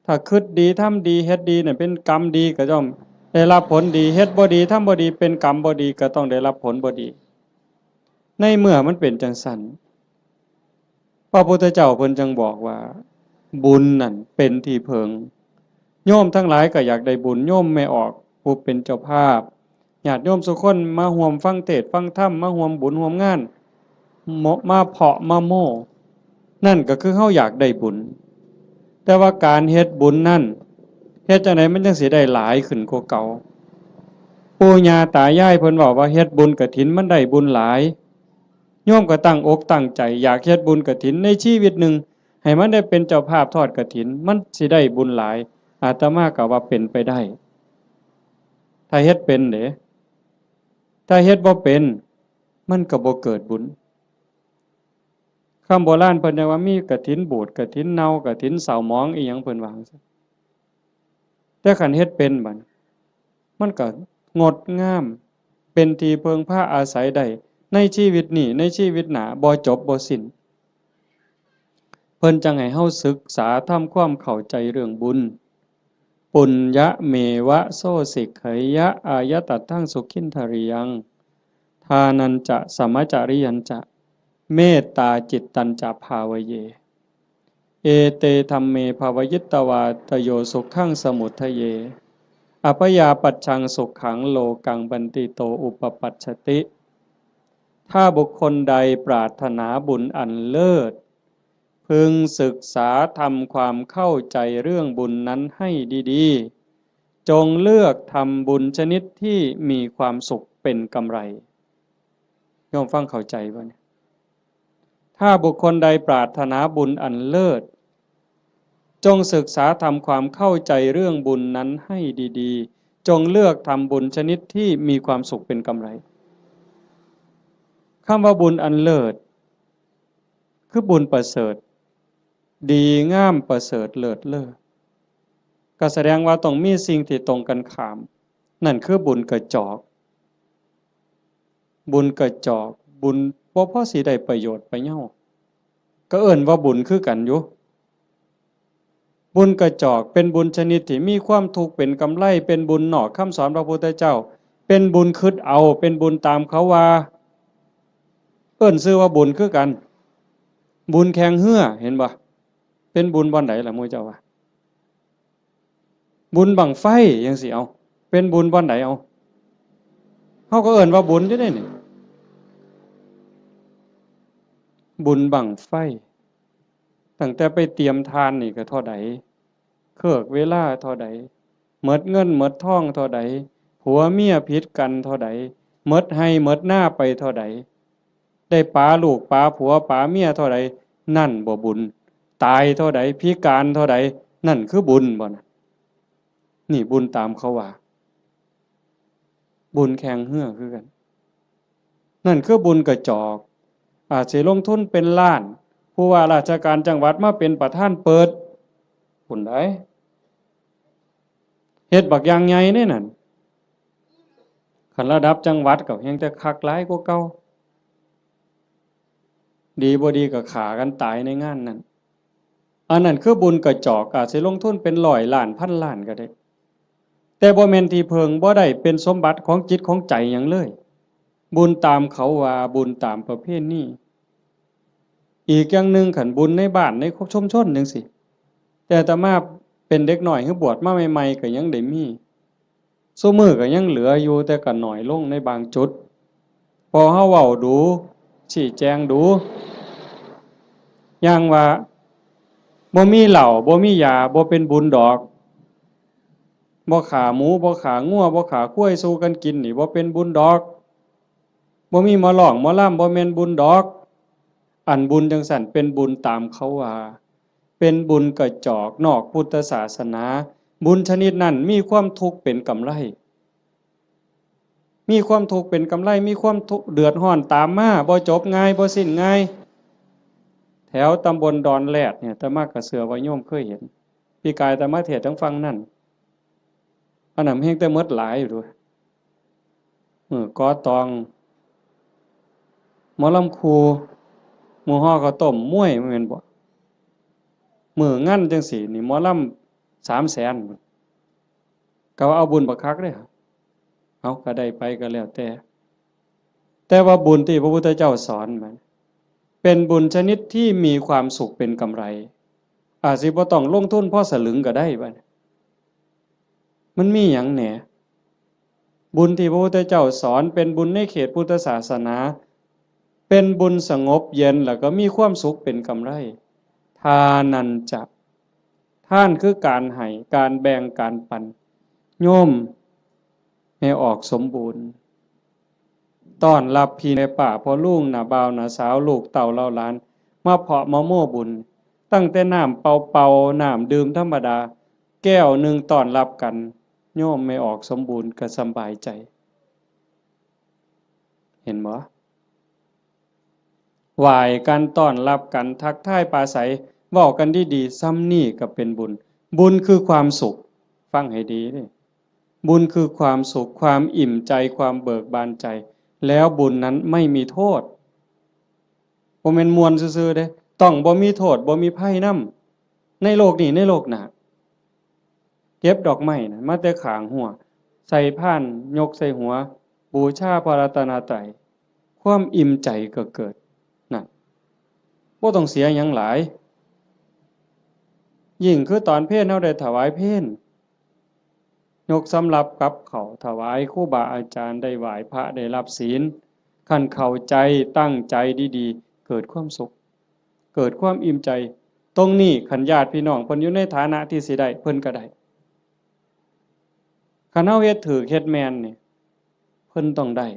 ถ้าคิดดี ทำดี เฮ็ดดีเนี่ยเป็นกรรมดีก็ย่อมได้รับผลดี เฮ็ดบ่ดี ทำบ่ดี เป็นกรรมบ่ดี ก็ต้องได้รับผลบ่ดี ในเมื่อมันเป็นจั่งซั้น พระพุทธเจ้าเพิ่นจึงบอกว่า บุญนั่นเป็นที่เพิง โยมทั้งหลายก็อยากได้บุญ โยมแม่ออกผู้เป็นเจ้าภาพ ญาติโยมสุคนมาร่วมฟังเทศน์ฟังธรรม มาร่วมบุญร่วมงาน มาเพาะมาโม้ นั่นก็คือเฮาอยากได้บุญ แต่ว่าการเฮ็ดบุญนั่น เฮ็ดจั่งใดมันจั่งสิได้หลายขึ้นกว่าเก่า ปู่ย่าตายายเพิ่นเว้าว่าเฮ็ดบุญกฐินมันได้บุญหลาย โยมก็ตั้งอกตั้งใจอยากเฮ็ดบุญกฐินในชีวิตหนึ่ง ให้มันได้เป็นเจ้าภาพทอดกฐิน มันสิได้บุญหลาย อาตมาก็ว่าเป็นไปได้ ถ้าเฮ็ดเป็นเด้ ถ้าเฮ็ดบ่เป็น มันก็บ่เกิดบุญ คำโบราณเพิ่นยังว่ามีกฐินบูด กฐินเน่า กฐินเศร้าหมอง อีหยังเพิ่นว่าจั่งซี้ แต่คันเฮ็ดเป็นบัดนี้ มันก็งดงาม เป็นที่เพิ่งพาอาศัยได้ ในชีวิตนี้ ในชีวิตหน้า บ่จบบ่สิ้น เพิ่นจั่งให้เฮาศึกษาทำความเข้าใจเรื่องบุญ ปุญญะเมวะโสสิกขยะ อายะตัตถังสุขินทริยัง ทานัญจะ สมะจริยัญจะ เมตตาจิตตัญจะ ภาวะเย เอเตธัมเม ภาวะยิตวา ตโยสุขังสมุททะเย อัพยาปัชชังสุขัง โลกังบันติโต อุปปัชชติ ถ้าบุคคลใดปรารถนาบุญอันเลิศ พึงศึกษาทำความเข้าใจเรื่องบุญนั้นให้ดีๆ จงเลือกทำบุญชนิดที่มีความสุขเป็นกำไร โยมฟังเข้าใจบ่เนี่ย ถ้าบุคคลใดปรารถนาบุญอันเลิศ จงศึกษาทำความเข้าใจเรื่องบุญนั้นให้ดีๆ จงเลือกทำบุญชนิดที่มีความสุขเป็นกำไร คำว่าบุญอันเลิศ คือบุญประเสริฐ ดีงามประเสริฐเลิศเลอ ก็แสดงว่าต้องมีสิ่งที่ตรงกันข้าม นั่นคือบุญกระจอก บุญกระจอก บุญบ่พอสิได้ประโยชน์ประเยา ก็เอิ้นว่าบุญคือกันอยู่ บุญกระจอกเป็นบุญชนิดที่มีความทุกข์เป็นกำไร เป็นบุญนอกคำสอนพระพุทธเจ้า เป็นบุญคิดเอา เป็นบุญตามเขาว่า เอิ้นชื่อว่าบุญคือกัน บุญแข่งเฮือ เห็นบ่ เป็นบุญบ่อนใดล่ะหมู่เจ้าว่า บุญบั้งไฟจั่งซี้ เอา เป็นบุญบ่อนใด เอา เฮาก็เอิ้นว่าบุญอยู่เด้นี่ บุญบั้งไฟ ตั้งแต่ไปเตรียมถ่านนี่ก็เท่าใด เคิกเวลาเท่าใด หมดเงินหมดทองเท่าใด ผัวเมียผิดกันเท่าใด หมดไฮ่หมดนาไปเท่าใด ได้ปาลูกปาผัวปาเมียเท่าใด นั่นบ่บุญ ตายเท่าใด พิการเท่าใด นั่นคือบุญบ่นะ นี่บุญตามเขาว่า บุญแข่งเฮือคือกัน นั่นคือบุญกระจอก อาจสิลงทุนเป็นล้าน ผู้ว่าราชการจังหวัดมาเป็นประธานเปิด บุญใด เฮ็ดบักอย่างใหญ่เด้นั่น คันระดับจังหวัดก็แฮ่งแต่คักหลายกว่าเก่า ดีบ่ดีก็ฆ่ากันตายในงานนั้น อันนั้นคือบุญกระจอก อาจสิลงทุนเป็นร้อยล้านพันล้านก็ได้ แต่บ่แม่นที่เพิ่ง บ่ได้เป็นสมบัติของจิตของใจหยังเลย บุญตามเขาว่า บุญตามประเพณี อีกอย่างหนึ่ง คันบุญในบ้านในชุมชนจั่งซี้ แต่อาตมาเป็นเด็กน้อย คือบวชมาใหม่ๆ ก็ยังได้มี ซุมื้อก็ยังเหลืออยู่ แต่ก็น้อยลงในบางจุด พอเฮาเว้าดู ชี้แจงดู อย่างว่า บ่มีเหล้า บ่มียา บ่เป็นบุญดอก บ่ฆ่าหมู บ่ฆ่างัว บ่ฆ่าควายสู่กันกินนี่ บ่เป็นบุญดอก บ่มีหมอร้องหมอลำ บ่แม่นบุญดอก อันบุญจั่งซั้นเป็นบุญตามเขาว่า เป็นบุญกระจอกนอกพุทธศาสนา บุญชนิดนั้นมีความทุกข์เป็นกำไร มีความทุกข์เป็นกำไร มีความทุกข์เดือดร้อนตามมา บ่จบง่าย บ่สิ้นง่าย แถวตำบลดอนแรดเนี่ย อาตมาก็เชื่อว่าโยมเคยเห็น ปีกายอาตมาเทศน์ทางฝั่งนั่น อันนั้นแฮงแต่หมดหลายอยู่เด้อ มื้อก่อตอง หมอลำครู มื้อห่อข้าวต้ม มวย แม่นบ่ มื้องานจั่งซี้นี่ หมอลำสามแสน ก็ว่าเอาบุญบักคักเด้ เอาก็ได้ไปก็แล้วแต่ แต่ว่าบุญที่พระพุทธเจ้าสอนมัน เป็นบุญชนิดที่มีความสุขเป็นกำไร อาจสิบ่ต้องลงทุนพอสลึงก็ได้บัดนี้ มันมีหยังแหน่ บุญที่พระพุทธเจ้าสอนเป็นบุญในเขตพุทธศาสนา เป็นบุญสงบเย็น แล้วก็มีความสุขเป็นกำไร ทานัญจะ ทานคือการให้ การแบ่ง การปัน โยมแม่ออกสมบูรณ์ ต้อนรับพี่แม่ป้าพ่อลุง น้าบ่าว น้าสาว ลูกเต้าเหล่าหลาน มาเพาะมาโม้บุญ ตั้งแต่น้ำเปล่าๆ น้ำดื่มธรรมดา แก้วหนึ่งต้อนรับกัน โยมแม่ออกสมบูรณ์ก็สำบายใจ เห็นบ่ ไหว้กัน ต้อนรับกัน ทักทายปราศรัย เว้ากันดีๆ ส่ำนี้ก็เป็นบุญ บุญคือความสุข ฟังให้ดีเด้ บุญคือความสุข ความอิ่มใจ ความเบิกบานใจ แล้วบุญนั้นไม่มีโทษ บ่แม่นม่วนซื่อๆเด้ ต้องบ่มีโทษ บ่มีภัยนำ ในโลกนี้ ในโลกหน้า เก็บดอกไม้นะ มาแต่ข้างฮั้ว ใส่พาน ยกใส่หัว บูชาพระรัตนตรัย ความอิ่มใจก็เกิด นั่น บ่ต้องเสียหยังหลาย ยิ่งคือตอนเพลเฮาได้ถวายเพล ยกสำรับกับข้าวถวายครูบาอาจารย์ ได้ไหว้พระ ได้รับศีล คันเข้าใจ ตั้งใจดีๆ เกิดความสุข เกิดความอิ่มใจ ตรงนี้คันญาติพี่น้องเพิ่นอยู่ในฐานะที่สิได้ เพิ่นก็ได้ คันเฮาเฮ็ดถูก เฮ็ดแม่นนี่ เพิ่นต้องได้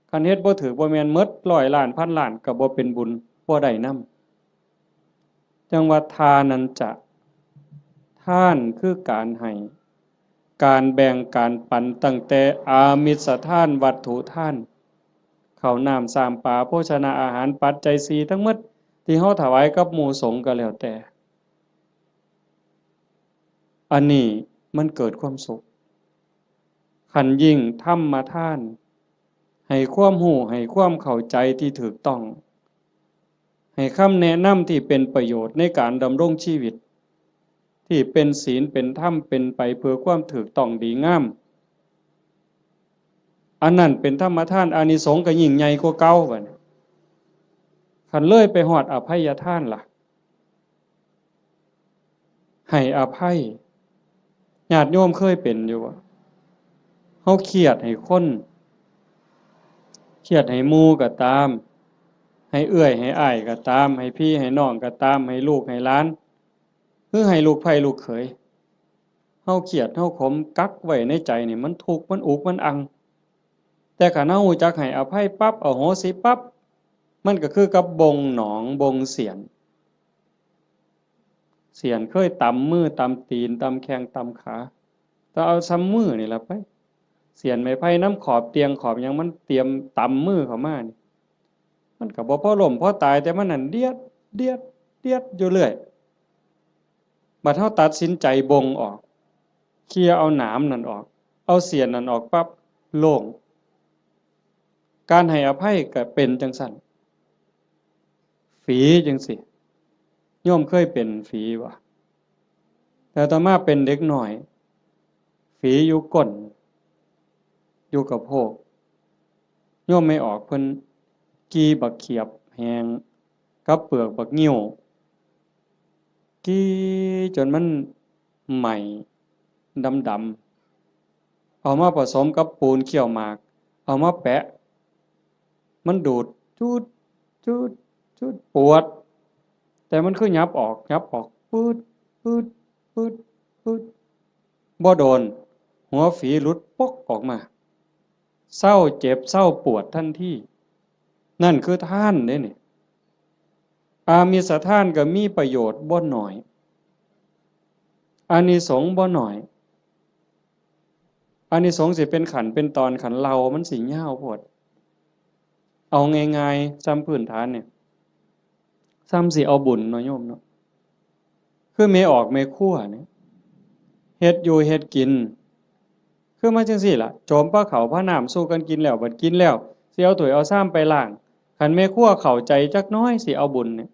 คันเฮ็ดบ่ถูกบ่แม่น หมดร้อยล้าน พันล้าน ก็บ่เป็นบุญ บ่ได้นำ จั่งว่าทานัญจะ ทานคือการให้ การแบ่ง การปัน ตั้งแต่อามิสทาน วัตถุทาน ข้าวน้ำ ซ้ำปลา โภชนาอาหาร ปัจจัยสี่ทั้งหมด ที่เฮาถวายกับหมู่สงฆ์ก็แล้วแต่ อันนี้มันเกิดความสุข คันยิ่งธรรมทาน ให้ความรู้ ให้ความเข้าใจที่ถูกต้อง ให้คำแนะนำที่เป็นประโยชน์ในการดำรงชีวิต ที่เป็นศีล เป็นธรรม เป็นไปเพื่อความถูกต้องดีงาม อันนั้นเป็นธรรมทาน อานิสงส์ก็ยิ่งใหญ่กว่าเก่าบัดนี้ คันเลยไปฮอดอภัยทานล่ะ ให้อภัย ญาติโยมเคยเป็นอยู่บ่ เฮาเครียดให้คน เครียดให้หมู่ก็ตาม ให้เอื้อยให้อ้ายก็ตาม ให้พี่ให้น้องก็ตาม ให้ลูกให้หลาน หรือให้ลูกใผลูกเขย เฮาเครียด เฮาขม กักไว้ในใจนี่ มันทุกข์ มันอุก มันอัง แต่คันเฮารู้จักให้อภัยปั๊บ อโหสิปั๊บ มันก็คือกับบ่งหนอง บ่งเสียน เสียนเคยตำมือ ตำตีน ตำแข้ง ตำขา แต่เอาส่ำมือนี่ล่ะไป เสียนไม้ไผ่นำขอบเตียง ขอบหยัง มันเตรียมตำมือเข้ามานี่ มันก็บ่พอล้มพอตาย แต่มันนั่นเดียด เดียด เดียดอยู่เรื่อย บัดเฮาตัดสินใจบ่งออก เคลียร์เอาหนามนั่นออก เอาเสียนนั่นออกปั๊บ โล่ง การให้อภัยก็เป็นจั่งซั้น ฝีจั่งซี้ โยมเคยเป็นฝีบ่ แต่อาตมาเป็นเด็กน้อย ฝีอยู่ก้น อยู่กะโพก โยมแม่ออกเพิ่นกี่บักเขียบแห้ง กับเปลือกบักงิ้ว กี่จนมันไหม้ดำๆ เอามาผสมกับปูนเคี่ยวหมาก เอามาแปะ มันดูด จูด จูด จูด ปวด แต่มันคือหยับออก หยับออก ปืด ปืด ปืด ปืด บ่โดน หัวฝีหลุดปกออกมา เซาเจ็บ เซาปวดทันที นั่นคือทานเด้นี่ อามิสทานก็มีประโยชน์บ่น้อย อานิสงส์บ่น้อย อานิสงส์สิเป็นขั้นเป็นตอน คันเล่ามันสิยาวโพด เอาง่ายๆ ส่ำพื้นฐานเนี่ย ส่ำสิเอาบุญเนาะโยมเนาะ คือแม่ออกแม่ครัวเนี่ย เฮ็ดอยู่เฮ็ดกิน คือมาจั่งซี้ล่ะ โจมปาข้าวปาน้ำสู่กันกินแล้ว บัดกินแล้ว สิเอาถ้วยเอาชามไปล้าง คันแม่ครัวเข้าใจจักหน่อย สิเอาบุญเนี่ย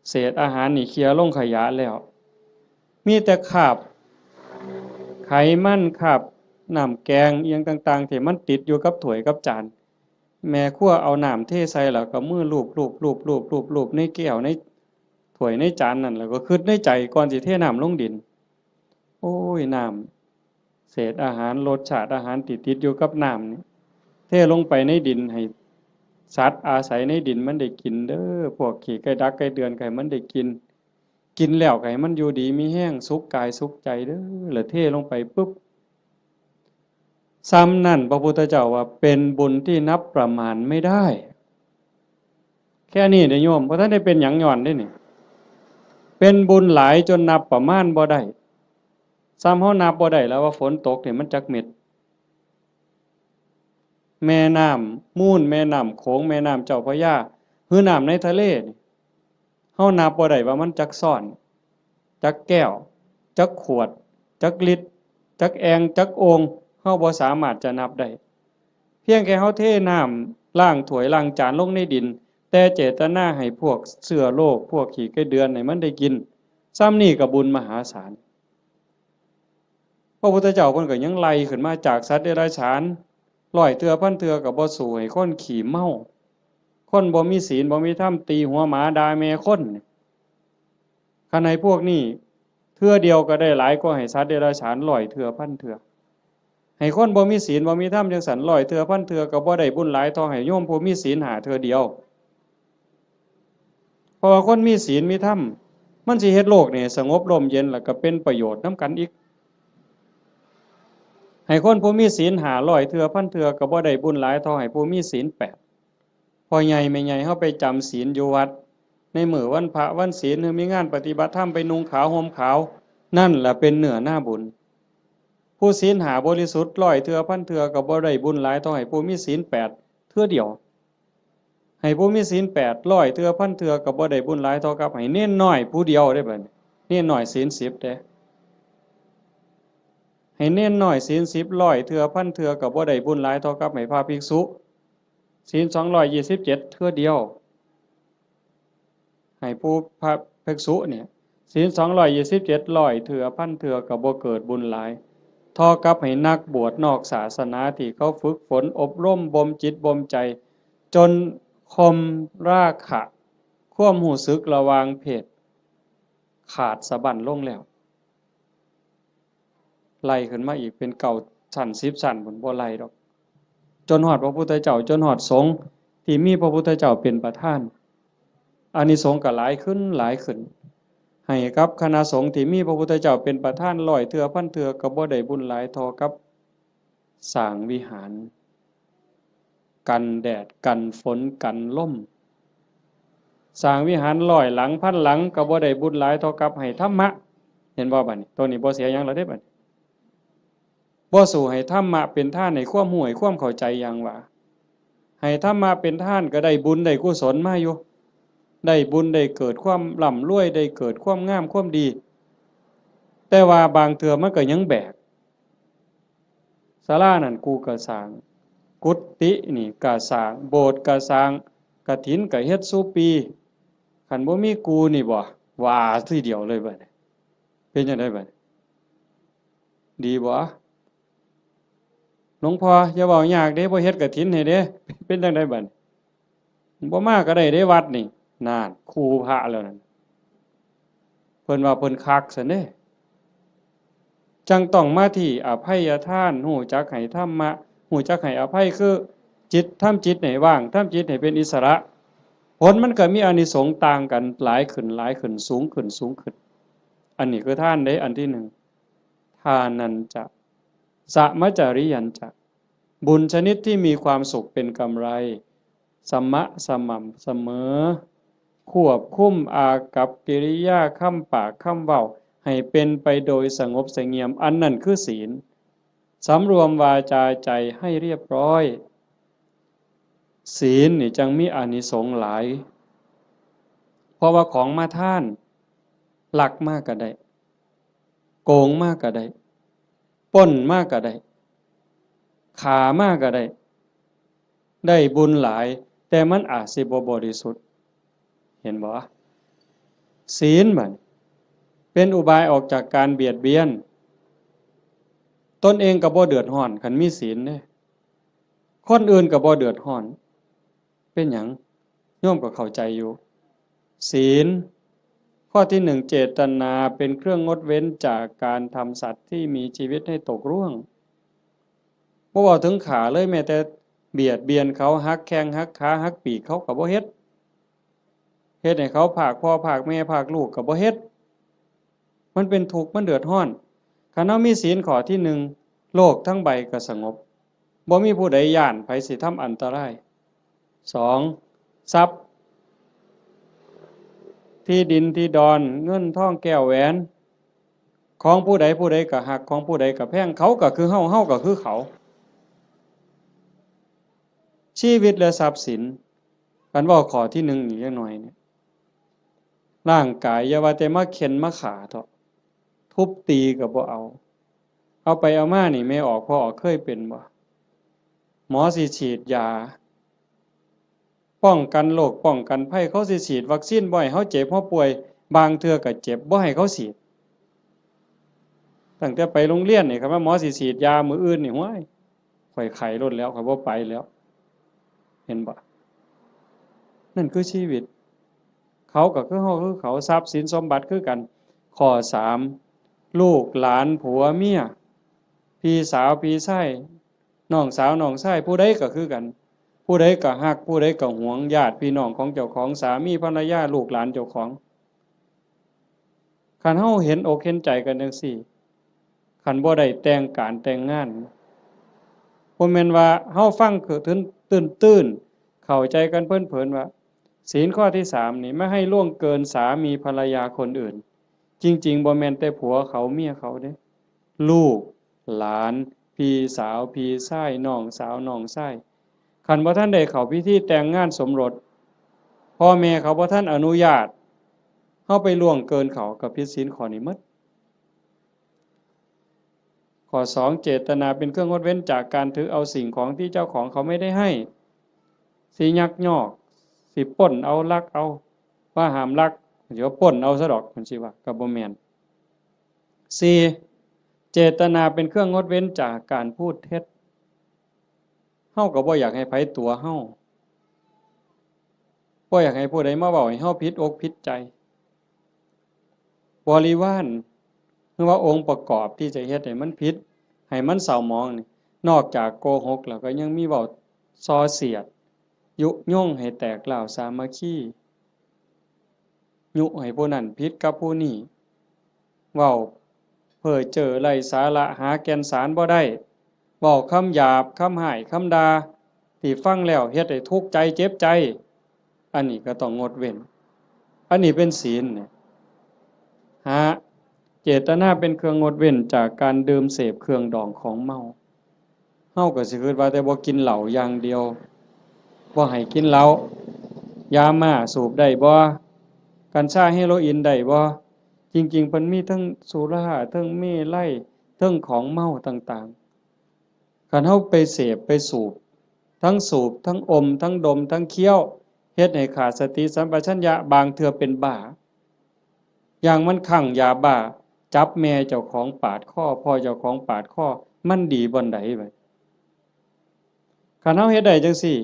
เศษอาหารนี่เคลียร์ลงขยะแล้ว มีแต่คราบไขมัน คราบน้ำแกงอิหยังต่างๆ ที่มันติดอยู่กับถ้วยกับจาน แม่ครัวเอาน้ำเทใส่แล้วก็มือลูบๆๆๆๆในแก้วในถ้วยในจานนั่น แล้วก็คิดในใจก่อนสิเทน้ำลงดิน โอ้ย น้ำ เศษอาหาร รสชาติอาหารที่ติดอยู่กับน้ำนี่ เทลงไปในดิน ให้สัตว์อาศัยในดินมันได้กินเด้อ พวกขี้ไก่ดักไก่เดือนก็ให้มันได้กิน กินแล้วก็ให้มันอยู่ดีมีแฮง สุขกายสุขใจเด้อ แล้วเทลงไปปุ๊บ ส่ำนั่นพระพุทธเจ้าว่าเป็นบุญที่นับประมาณไม่ได้ แค่นี้เด้อโยม บ่ทันได้เป็นหยังย้อนเด้นี่ เป็นบุญหลายจนนับประมาณบ่ได้ ส่ำเฮานับบ่ได้แล้วว่าฝนตกนี่มันจักเม็ด แม่น้ำมูล แม่น้ำโขง แม่น้ำเจ้าพระยา หรือน้ำในทะเลนี่ เฮานับบ่ได้ว่ามันจักซ้อน จักแก้ว จักขวด จักลิตร จักแอ่ง จักโอ่ง เฮาบ่สามารถจะนับได้ เพียงแค่เฮาเทน้ำล้างถ้วยล้างจานลงในดิน แต่เจตนาให้พวกเชื้อโรค พวกขี้ไก่เดือนให้มันได้กิน ส่ำนี่ก็บุญมหาศาล พระพุทธเจ้าเพิ่นก็ยังไล่ขึ้นมาจากสัตว์เดรัจฉาน ร้อยเทื่อพันเทื่อก็บ่สู้ให้คนขี้เมา คนบ่มีศีลบ่มีธรรม ตีหัวหมาด่าแม่คน คันให้พวกนี้เทื่อเดียวก็ได้หลายกว่าให้สัตว์เดรัจฉานร้อยเทื่อพันเทื่อ ให้คนบ่มีศีลบ่มีธรรมจั่งซั้นร้อยเทื่อพันเทื่อก็บ่ได้บุญหลายเท่าให้โยมผู้มีศีลห้าเทื่อเดียว เพราะว่าคนมีศีลมีธรรม มันสิเฮ็ดโลกนี่สงบร่มเย็น แล้วก็เป็นประโยชน์นำกันอีก ให้คนผู้มีศีลห้าร้อยเทื่อพันเทื่อก็บ่ได้บุญหลายเท่าให้ผู้มีศีลแปด พ่อใหญ่แม่ใหญ่เฮาไปจำศีลอยู่วัด ในมื้อวันพระวันศีล หรือมีงานปฏิบัติธรรมไปนุ่งขาวห่มขาว นั่นล่ะเป็นเนื้อนาบุญ ผู้ศีลห้าบริสุทธิ์ร้อยเทื่อพันเทื่อก็บ่ได้บุญหลายเท่าให้ผู้มีศีลแปดเทื่อเดียว ให้ผู้มีศีลแปดร้อยเทื่อพันเทื่อก็บ่ได้บุญหลายเท่ากับให้เณรน้อยผู้เดียวเด้บัดนี้ เณรน้อยศีลสิบเด้ ให้เณรน้อยศีลสิบร้อยเทื่อพันเทื่อก็บ่ได้บุญหลายเท่ากับให้พระภิกษุ ศีลสองร้อยยี่สิบเจ็ดเทื่อเดียว ให้ผู้พระภิกษุเนี่ย ศีลสองร้อยยี่สิบเจ็ดร้อยเทื่อพันเทื่อก็บ่เกิดบุญหลาย เท่ากับให้นักบวชนอกศาสนาที่เขาฝึกฝนอบรมบ่มจิตบ่มใจ จนข่มราคะ ความรู้สึกระหว่างเพศ ขาดสะบั้นลงแล้ว ไล่ขึ้นมาอีกเป็นเก้าชั้นสิบชั้นพุ้น บ่ไล่ดอก จนฮอดพระพุทธเจ้า จนฮอดสงฆ์ที่มีพระพุทธเจ้าเป็นประธาน อานิสงส์ก็หลายขึ้นหลายขึ้น ให้กับคณะสงฆ์ที่มีพระพุทธเจ้าเป็นประธานร้อยเทื่อพันเทื่อก็บ่ได้บุญหลายเท่ากับสร้างวิหาร กันแดด กันฝน กันลม สร้างวิหารร้อยหลังพันหลังก็บ่ได้บุญหลายเท่ากับให้ธรรมะ เห็นบ่บัดนี้ ตัวนี้บ่เสียหยังแล้วเด้บัดนี้ บ่สู้ให้ธรรมะเป็นทานให้ความรู้ให้ความเข้าใจอย่างว่า ให้ธรรมะเป็นทานก็ได้บุญได้กุศลมาอยู่ ได้บุญได้เกิดความร่ำรวย ได้เกิดความงามความดี แต่ว่าบางเทื่อมันก็ยังแบก ศาลานั่นกูก็สร้าง กุฏินี่ก็สร้าง โบสถ์ก็สร้าง กฐินก็เฮ็ดซุปี คันบ่มีกูนี่บ่ ว่าทีเดียวเลยบัดนี้ เป็นจั่งใดบัดนี้ ดีบ่ หลวงพ่ออย่าเว้ายากเด้ บ่เฮ็ดกฐินให้เด้ เป็นจั่งใดบัดนี้ บ่มาก็ได้เด้วัดนี่ นั่น คู่พระแล้วนั่น เพิ่นว่าเพิ่นคักซั้นเด้ จั่งต้องมาที่อภัยทาน รู้จักให้ธรรมะ รู้จักให้อภัย คือจิต ทำจิตให้ว่าง ทำจิตให้เป็นอิสระ ผลมันก็มีอานิสงส์ต่างกัน หลายขึ้น หลายขึ้น สูงขึ้น สูงขึ้น อันนี้คือทานเด้ อันที่หนึ่ง ทานัญจะ สะมะจาริยัญจะ บุญชนิดที่มีความสุขเป็นกำไร สมะ สม่ำเสมอ ควบคุมอากัปกิริยา คำปาก คำเว้า ให้เป็นไปโดยสงบเสงี่ยม อันนั้นคือศีล สำรวมวาจาใจให้เรียบร้อย ศีลนี่จั่งมีอานิสงส์หลาย เพราะว่าของมาทาน ลักมาก็ได้ โกงมาก็ได้ ปล้นมาก็ได้ ฆ่ามาก็ได้ ได้บุญหลาย แต่มันอาจสิบ่บริสุทธิ์ เห็นบ่ ศีลบัดเป็นอุบายออกจากการเบียดเบียน ตนเองก็บ่เดือดร้อน คันมีศีลเด้ คนอื่นก็บ่เดือดร้อน เป็นหยัง โยมก็เข้าใจอยู่ ศีล ข้อที่หนึ่ง เจตนาเป็นเครื่องงดเว้นจากการทำสัตว์ที่มีชีวิตให้ตกร่วง บ่เว้าถึงฆ่าเลย แม้แต่เบียดเบียนเขา หักแข้งหักขา หักปีกเขาก็บ่เฮ็ด เฮ็ดให้เขาพรากพ่อพรากแม่พรากลูกก็บ่เฮ็ด มันเป็นทุกข์ มันเดือดร้อน คันเฮามีศีลข้อที่หนึ่ง โลกทั้งใบก็สงบ บ่มีผู้ใดย้านไผสิทำอันตราย สอง ทรัพย์ ที่ดินที่ดอน เงินทองแก้วแหวน ของผู้ใดผู้ใดก็ฮัก ของผู้ใดก็แพง เขาก็คือเฮา เฮาก็คือเขา ชีวิตและทรัพย์สิน คันเว้าข้อที่หนึ่งนี่จักหน่อยเนี่ย ร่างกายอย่าว่าแต่มาเฆ็่นมาฆ่าเถาะ ทุบตีก็บ่เอา เอาไปเอามานี่ แม่ออกพ่อออกเคยเป็นบ่ หมอสิฉีดยา ป้องกันโรคป้องกันภัย เขาสิฉีดวัคซีนบ่ให้เฮาเจ็บเฮาป่วย บางเทื่อก็เจ็บบ่ให้เขาฉีด ตั้งแต่ไปโรงเรียนนี่ คันว่าหมอสิฉีดยามื้ออื่นนี่ ห้วย ข้อยไข้โลดแล้ว ข้อยบ่ไปแล้ว เห็นบ่ นั่นคือชีวิต เขาก็คือเฮาคือเขา ทรัพย์สินสมบัติคือกัน ข้อสาม ลูกหลานผัวเมีย พี่สาวพี่ชาย น้องสาวน้องชาย ผู้ใดก็คือกัน ผู้ใดก็ฮัก ผู้ใดก็หวง ญาติพี่น้องของเจ้าของ สามีภรรยา ลูกหลานเจ้าของ คันเฮาเห็นอกเห็นใจกันจั่งซี้ คันบ่ได้แต่งการแต่งงาน บ่แม่นว่าเฮาฟังคือตื้นๆ เข้าใจกันเพลินๆ ว่า ศีลข้อที่สามนี่ ไม่ให้ล่วงเกินสามีภรรยาคนอื่น จริงๆ บ่แม่นแต่ผัวเขาเมียเขาเด้ ลูก หลาน พี่สาว พี่ชาย น้องสาว น้องชาย คันบ่ทันได้เข้าพิธีแต่งงานสมรส พ่อแม่เขาบ่ทันอนุญาต เฮาไปล่วงเกินเขา ก็ผิดศีลข้อนี้หมด ข้อสอง เจตนาเป็นเครื่องงดเว้นจากการถือเอาสิ่งของที่เจ้าของเขาไม่ได้ให้ สิยักยอก สิปล้นเอา ลักเอา ว่าห้ามลัก สิว่าปล้นเอาซะดอก มันสิว่า ก็บ่แม่น สี่ เจตนาเป็นเครื่องงดเว้นจากการพูดเท็จ เฮาก็บ่อยากให้ไผตั๋วเฮา บ่อยากให้ผู้ใดมาเว้าให้เฮาผิดอกผิดใจ บริวาร หรือว่าองค์ประกอบที่จะเฮ็ดให้มันผิด ให้มันเศร้าหมองนี่ นอกจากโกหกแล้วก็ยังมีเว้าส่อเสียด ยุยงให้แตกร้าวสามัคคี ยุให้ผู้นั้นผิดกับผู้นี้ เว้าเพ้อเจ้อไร้สาระ หาแก่นสารบ่ได้ เว้าคำหยาบ คำฮ้าย คำด่า ที่ฟังแล้วเฮ็ดให้ทุกข์ใจเจ็บใจ อันนี้ก็ต้องงดเว้น อันนี้เป็นศีลเนี่ย ห้า เจตนาเป็นเครื่องงดเว้นจากการดื่มเสพเครื่องดองของเมา เฮาก็สิคิดว่าแต่บ่กินเหล้าอย่างเดียว บ่ให้กินเหล้า ยาม่าสูบได้บ่ กัญชาเฮโรอีนได้บ่ จริงๆ เพิ่นมีทั้งสุรา ทั้งเมรัย ทั้งของเมาต่างๆ คันเฮาไปเสพไปสูบ ทั้งสูบ ทั้งอม ทั้งดม ทั้งเคี้ยว เฮ็ดให้ขาดสติสัมปชัญญะ บางเทื่อเป็นบ้า อย่างมันคลั่งยาบ้า จับแม่เจ้าของปาดคอ พ่อเจ้าของปาดคอ มันดีบ่อนใดบัด คันเฮาเฮ็ดได้จั่งซี้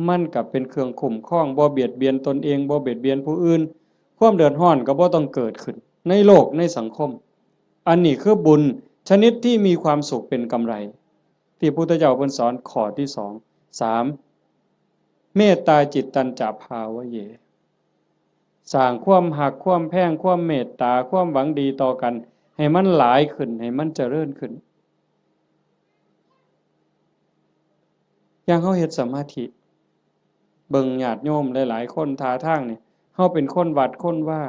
มันก็เป็นเครื่องคุ้มครอง บ่เบียดเบียนตนเอง บ่เบียดเบียนผู้อื่น ความเดือดร้อนก็บ่ต้องเกิดขึ้น ในโลก ในสังคม อันนี้คือบุญชนิดที่มีความสุขเป็นกำไร ที่พุทธเจ้าเพิ่นสอนข้อที่สอง สาม เมตตาจิตตัญจะภาวะเย สร้างความฮัก ความแพง ความเมตตา ความหวังดีต่อกัน ให้มันหลายขึ้น ให้มันเจริญขึ้น อย่างเฮาเฮ็ดสมาธิ เบิ่งญาติโยมหลายๆ คนท่าทางนี่ เฮาเป็นคนวัดคนวา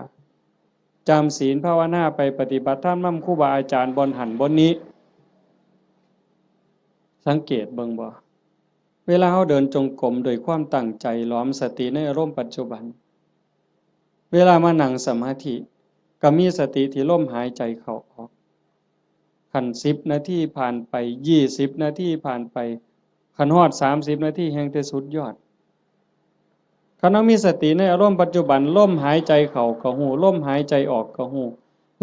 จำศีลภาวนาไป ปฏิบัติธรรมนำครูบาอาจารย์บ่อนหั้นบ่อนนี้ สังเกตเบิ่งบ่ เวลาเราเดินจงกรมโดยความตั้งใจ หลอมสติในอารมณ์ปัจจุบัน เวลามานั่งสมาธิ ก็มีสติที่ลมหายใจเข้าออก คันสิบนาทีผ่านไป ยี่สิบนาทีผ่านไป คันฮอดสามสิบนาทีแฮ่งแต่สุดยอด คันเรามีสติในอารมณ์ปัจจุบัน ลมหายใจเข้าก็ฮู้ ลมหายใจออกก็ฮู้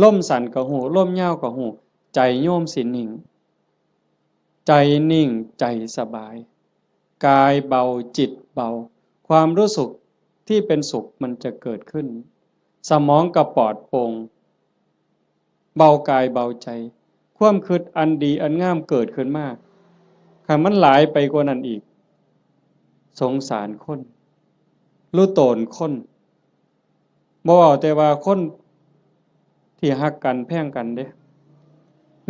ลมสั้นก็ฮู้ ลมยาวก็ฮู้ ใจโยมสินิ่ง ใจนิ่ง ใจสบาย กายเบา จิตเบา ความรู้สึกที่เป็นสุขมันจะเกิดขึ้น สมองก็ปลอดโปร่ง เบากายเบาใจ ความคิดอันดีอันงามเกิดขึ้นมา คันมันหลายไปกว่านั้นอีก สงสารคน รู้ตนคน บ่เว้าแต่ว่าคนที่ฮักกันแพงกันเด้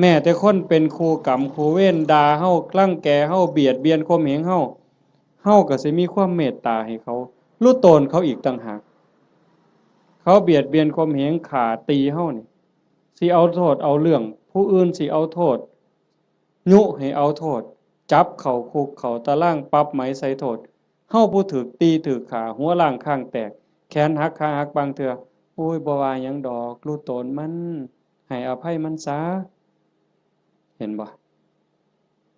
แม้แต่คนเป็นคู่กรรมคู่เวร ด่าเฮา รังแกเฮา เบียดเบียนข่มเหงเฮา เฮาก็สิมีความเมตตาให้เขา รู้ตนเขาอีกต่างหาก เขาเบียดเบียนข่มเหง ฆ่าตีเฮานี่ สิเอาโทษเอาเรื่อง ผู้อื่นสิเอาโทษ ยุให้เอาโทษ จับเข้าคุกเข้าตาราง ปรับไหมใส่โทษ เฮาผู้ถูกตีถูกฆ่า หัวล้างคางแตก แขนหักขาหักบางเทื่อ โอ้ย บ่ว่าหยังดอก รู้ตนมัน ให้อภัยมันซะ เห็นบ่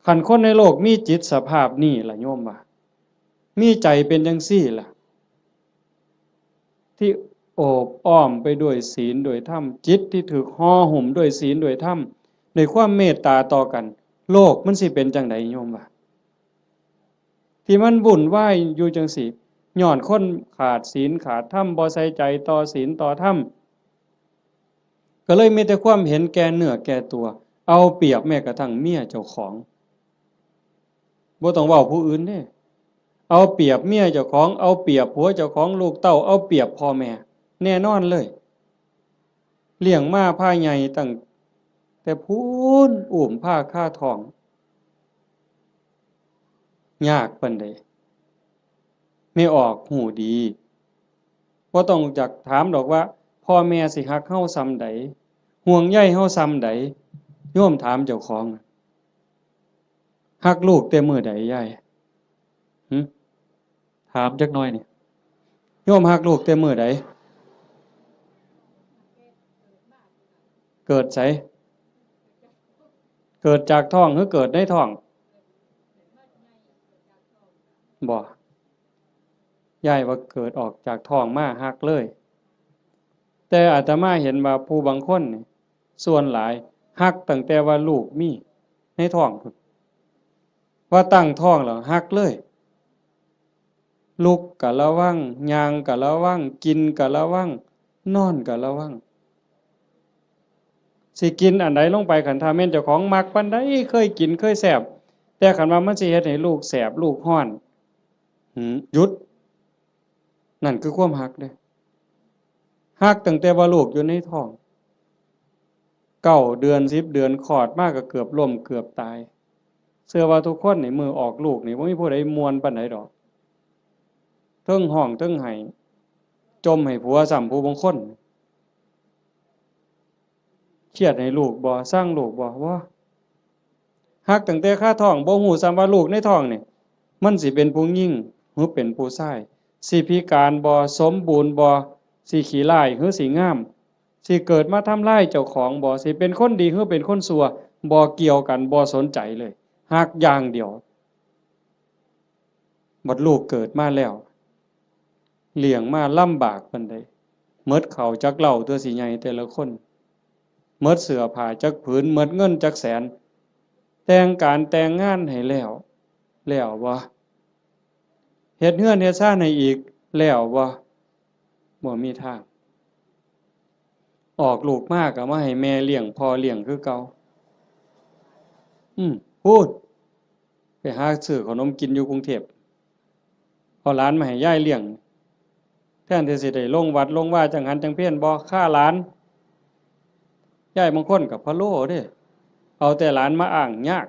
คันคนในโลกมีจิตสภาพนี้ล่ะโยมว่า มีใจเป็นจังซี่ล่ะ ที่โอบอ้อมไปด้วยศีลด้วยธรรม จิตที่ถูกห่อหุ้มด้วยศีลด้วยธรรม ด้วยความเมตตาต่อกัน โลกมันสิเป็นจังใดโยมว่า ที่มันวุ่นวายอยู่จังซี่ ย้อนคนขาดศีลขาดธรรม บ่ใส่ใจต่อศีลต่อธรรม ก็เลยมีแต่ความเห็นแก่เนื้อแก่ตัว เอาเปรียบแม้กระทั่งเมียเจ้าของ บ่ต้องเว้าผู้อื่นเด้ เอาเปรียบเมียเจ้าของ เอาเปรียบผัวเจ้าของ ลูกเต้า เอาเปรียบพ่อแม่ แน่นอนเลย เลี้ยงมาพาใหญ่ตั้งแต่พู้น อุ้มพาคาท้อง ยากปานใด แม่ออกฮู้ดี บ่ต้องจักถามดอกว่า พ่อแม่สิฮักเฮาส่ำใด ห่วงใยเฮาส่ำใด โยมถามเจ้าของ ฮักลูกแต่มื้อใดยาย หึ ถามจักหน่อยนี่ โยมฮักลูกแต่มื้อใด เกิดไส เกิดจากท้องหรือเกิดในท้อง บ่ ยายว่าเกิดออกจากท้องมาฮักเลย แต่อาตมาเห็นว่าผู้บางคนนี่ ส่วนหลายฮักตั้งแต่ว่าลูกมีในท้องพุ้น ว่าตั้งท้องแล้วฮักเลย ลุกก็ระวัง ย่างก็ระวัง กินก็ระวัง นอนก็ระวัง สิกินอันใดลงไป คันถ้าแม่นเจ้าของมักปานใด เคยกินเคยแซ่บ แต่คันว่ามันสิเฮ็ดให้ลูกแสบลูกร้อน หืม หยุด นั่นคือความฮักเด้ ฮักตั้งแต่ว่าลูกอยู่ในท้อง เก้าเดือน สิบเดือน คลอดมาก็เกือบล้มเกือบตาย เชื่อว่าทุกคนนี่มื้อออกลูกนี่บ่มีผู้ใดม่วนปานใดดอก เทิงฮ้องเทิงไห้ จ่มให้ผัวซ้ำผู้บางคน เครียดให้ลูกบ่ ซังลูกบ่ บ่ ฮักตั้งแต่คาท้อง บ่ฮู้ซ้ำว่าลูกในท้องนี่ มันสิเป็นผู้หญิงหรือเป็นผู้ชาย สิพิการบ่ สมบูรณ์บ่ สิขี้ร้ายหรือสิงาม สิเกิดมาทำลายเจ้าของบ่ สิเป็นคนดีหรือเป็นคนชั่ว บ่เกี่ยวกัน บ่สนใจเลย ฮักอย่างเดียว บัดลูกเกิดมาแล้ว เลี้ยงมาลำบากปานใด หมดข้าวจักเล่าตัวสิใหญ่แต่ละคน หมดเสื้อผ้าจักผืน หมดเงินจักแสน แต่งการแต่งงานให้แล้ว แล้วบ่ เฮ็ดเฮือนเฮ็ดซานให้อีก แล้วบ่ บ่มีทาง ออกลูกมาก็มาให้แม่เลี้ยงพ่อเลี้ยงคือเก่า อืม พู้น ไปหาซื้อขนมกินอยู่กรุงเทพฯ เอาหลานมาให้ยายเลี้ยง แทนที่สิได้ลงวัดลงวาจังหันจังเพลบ่ คาหลาน ยายบางคนก็พะโล้เด้ เอาแต่หลานมาอ้างยาก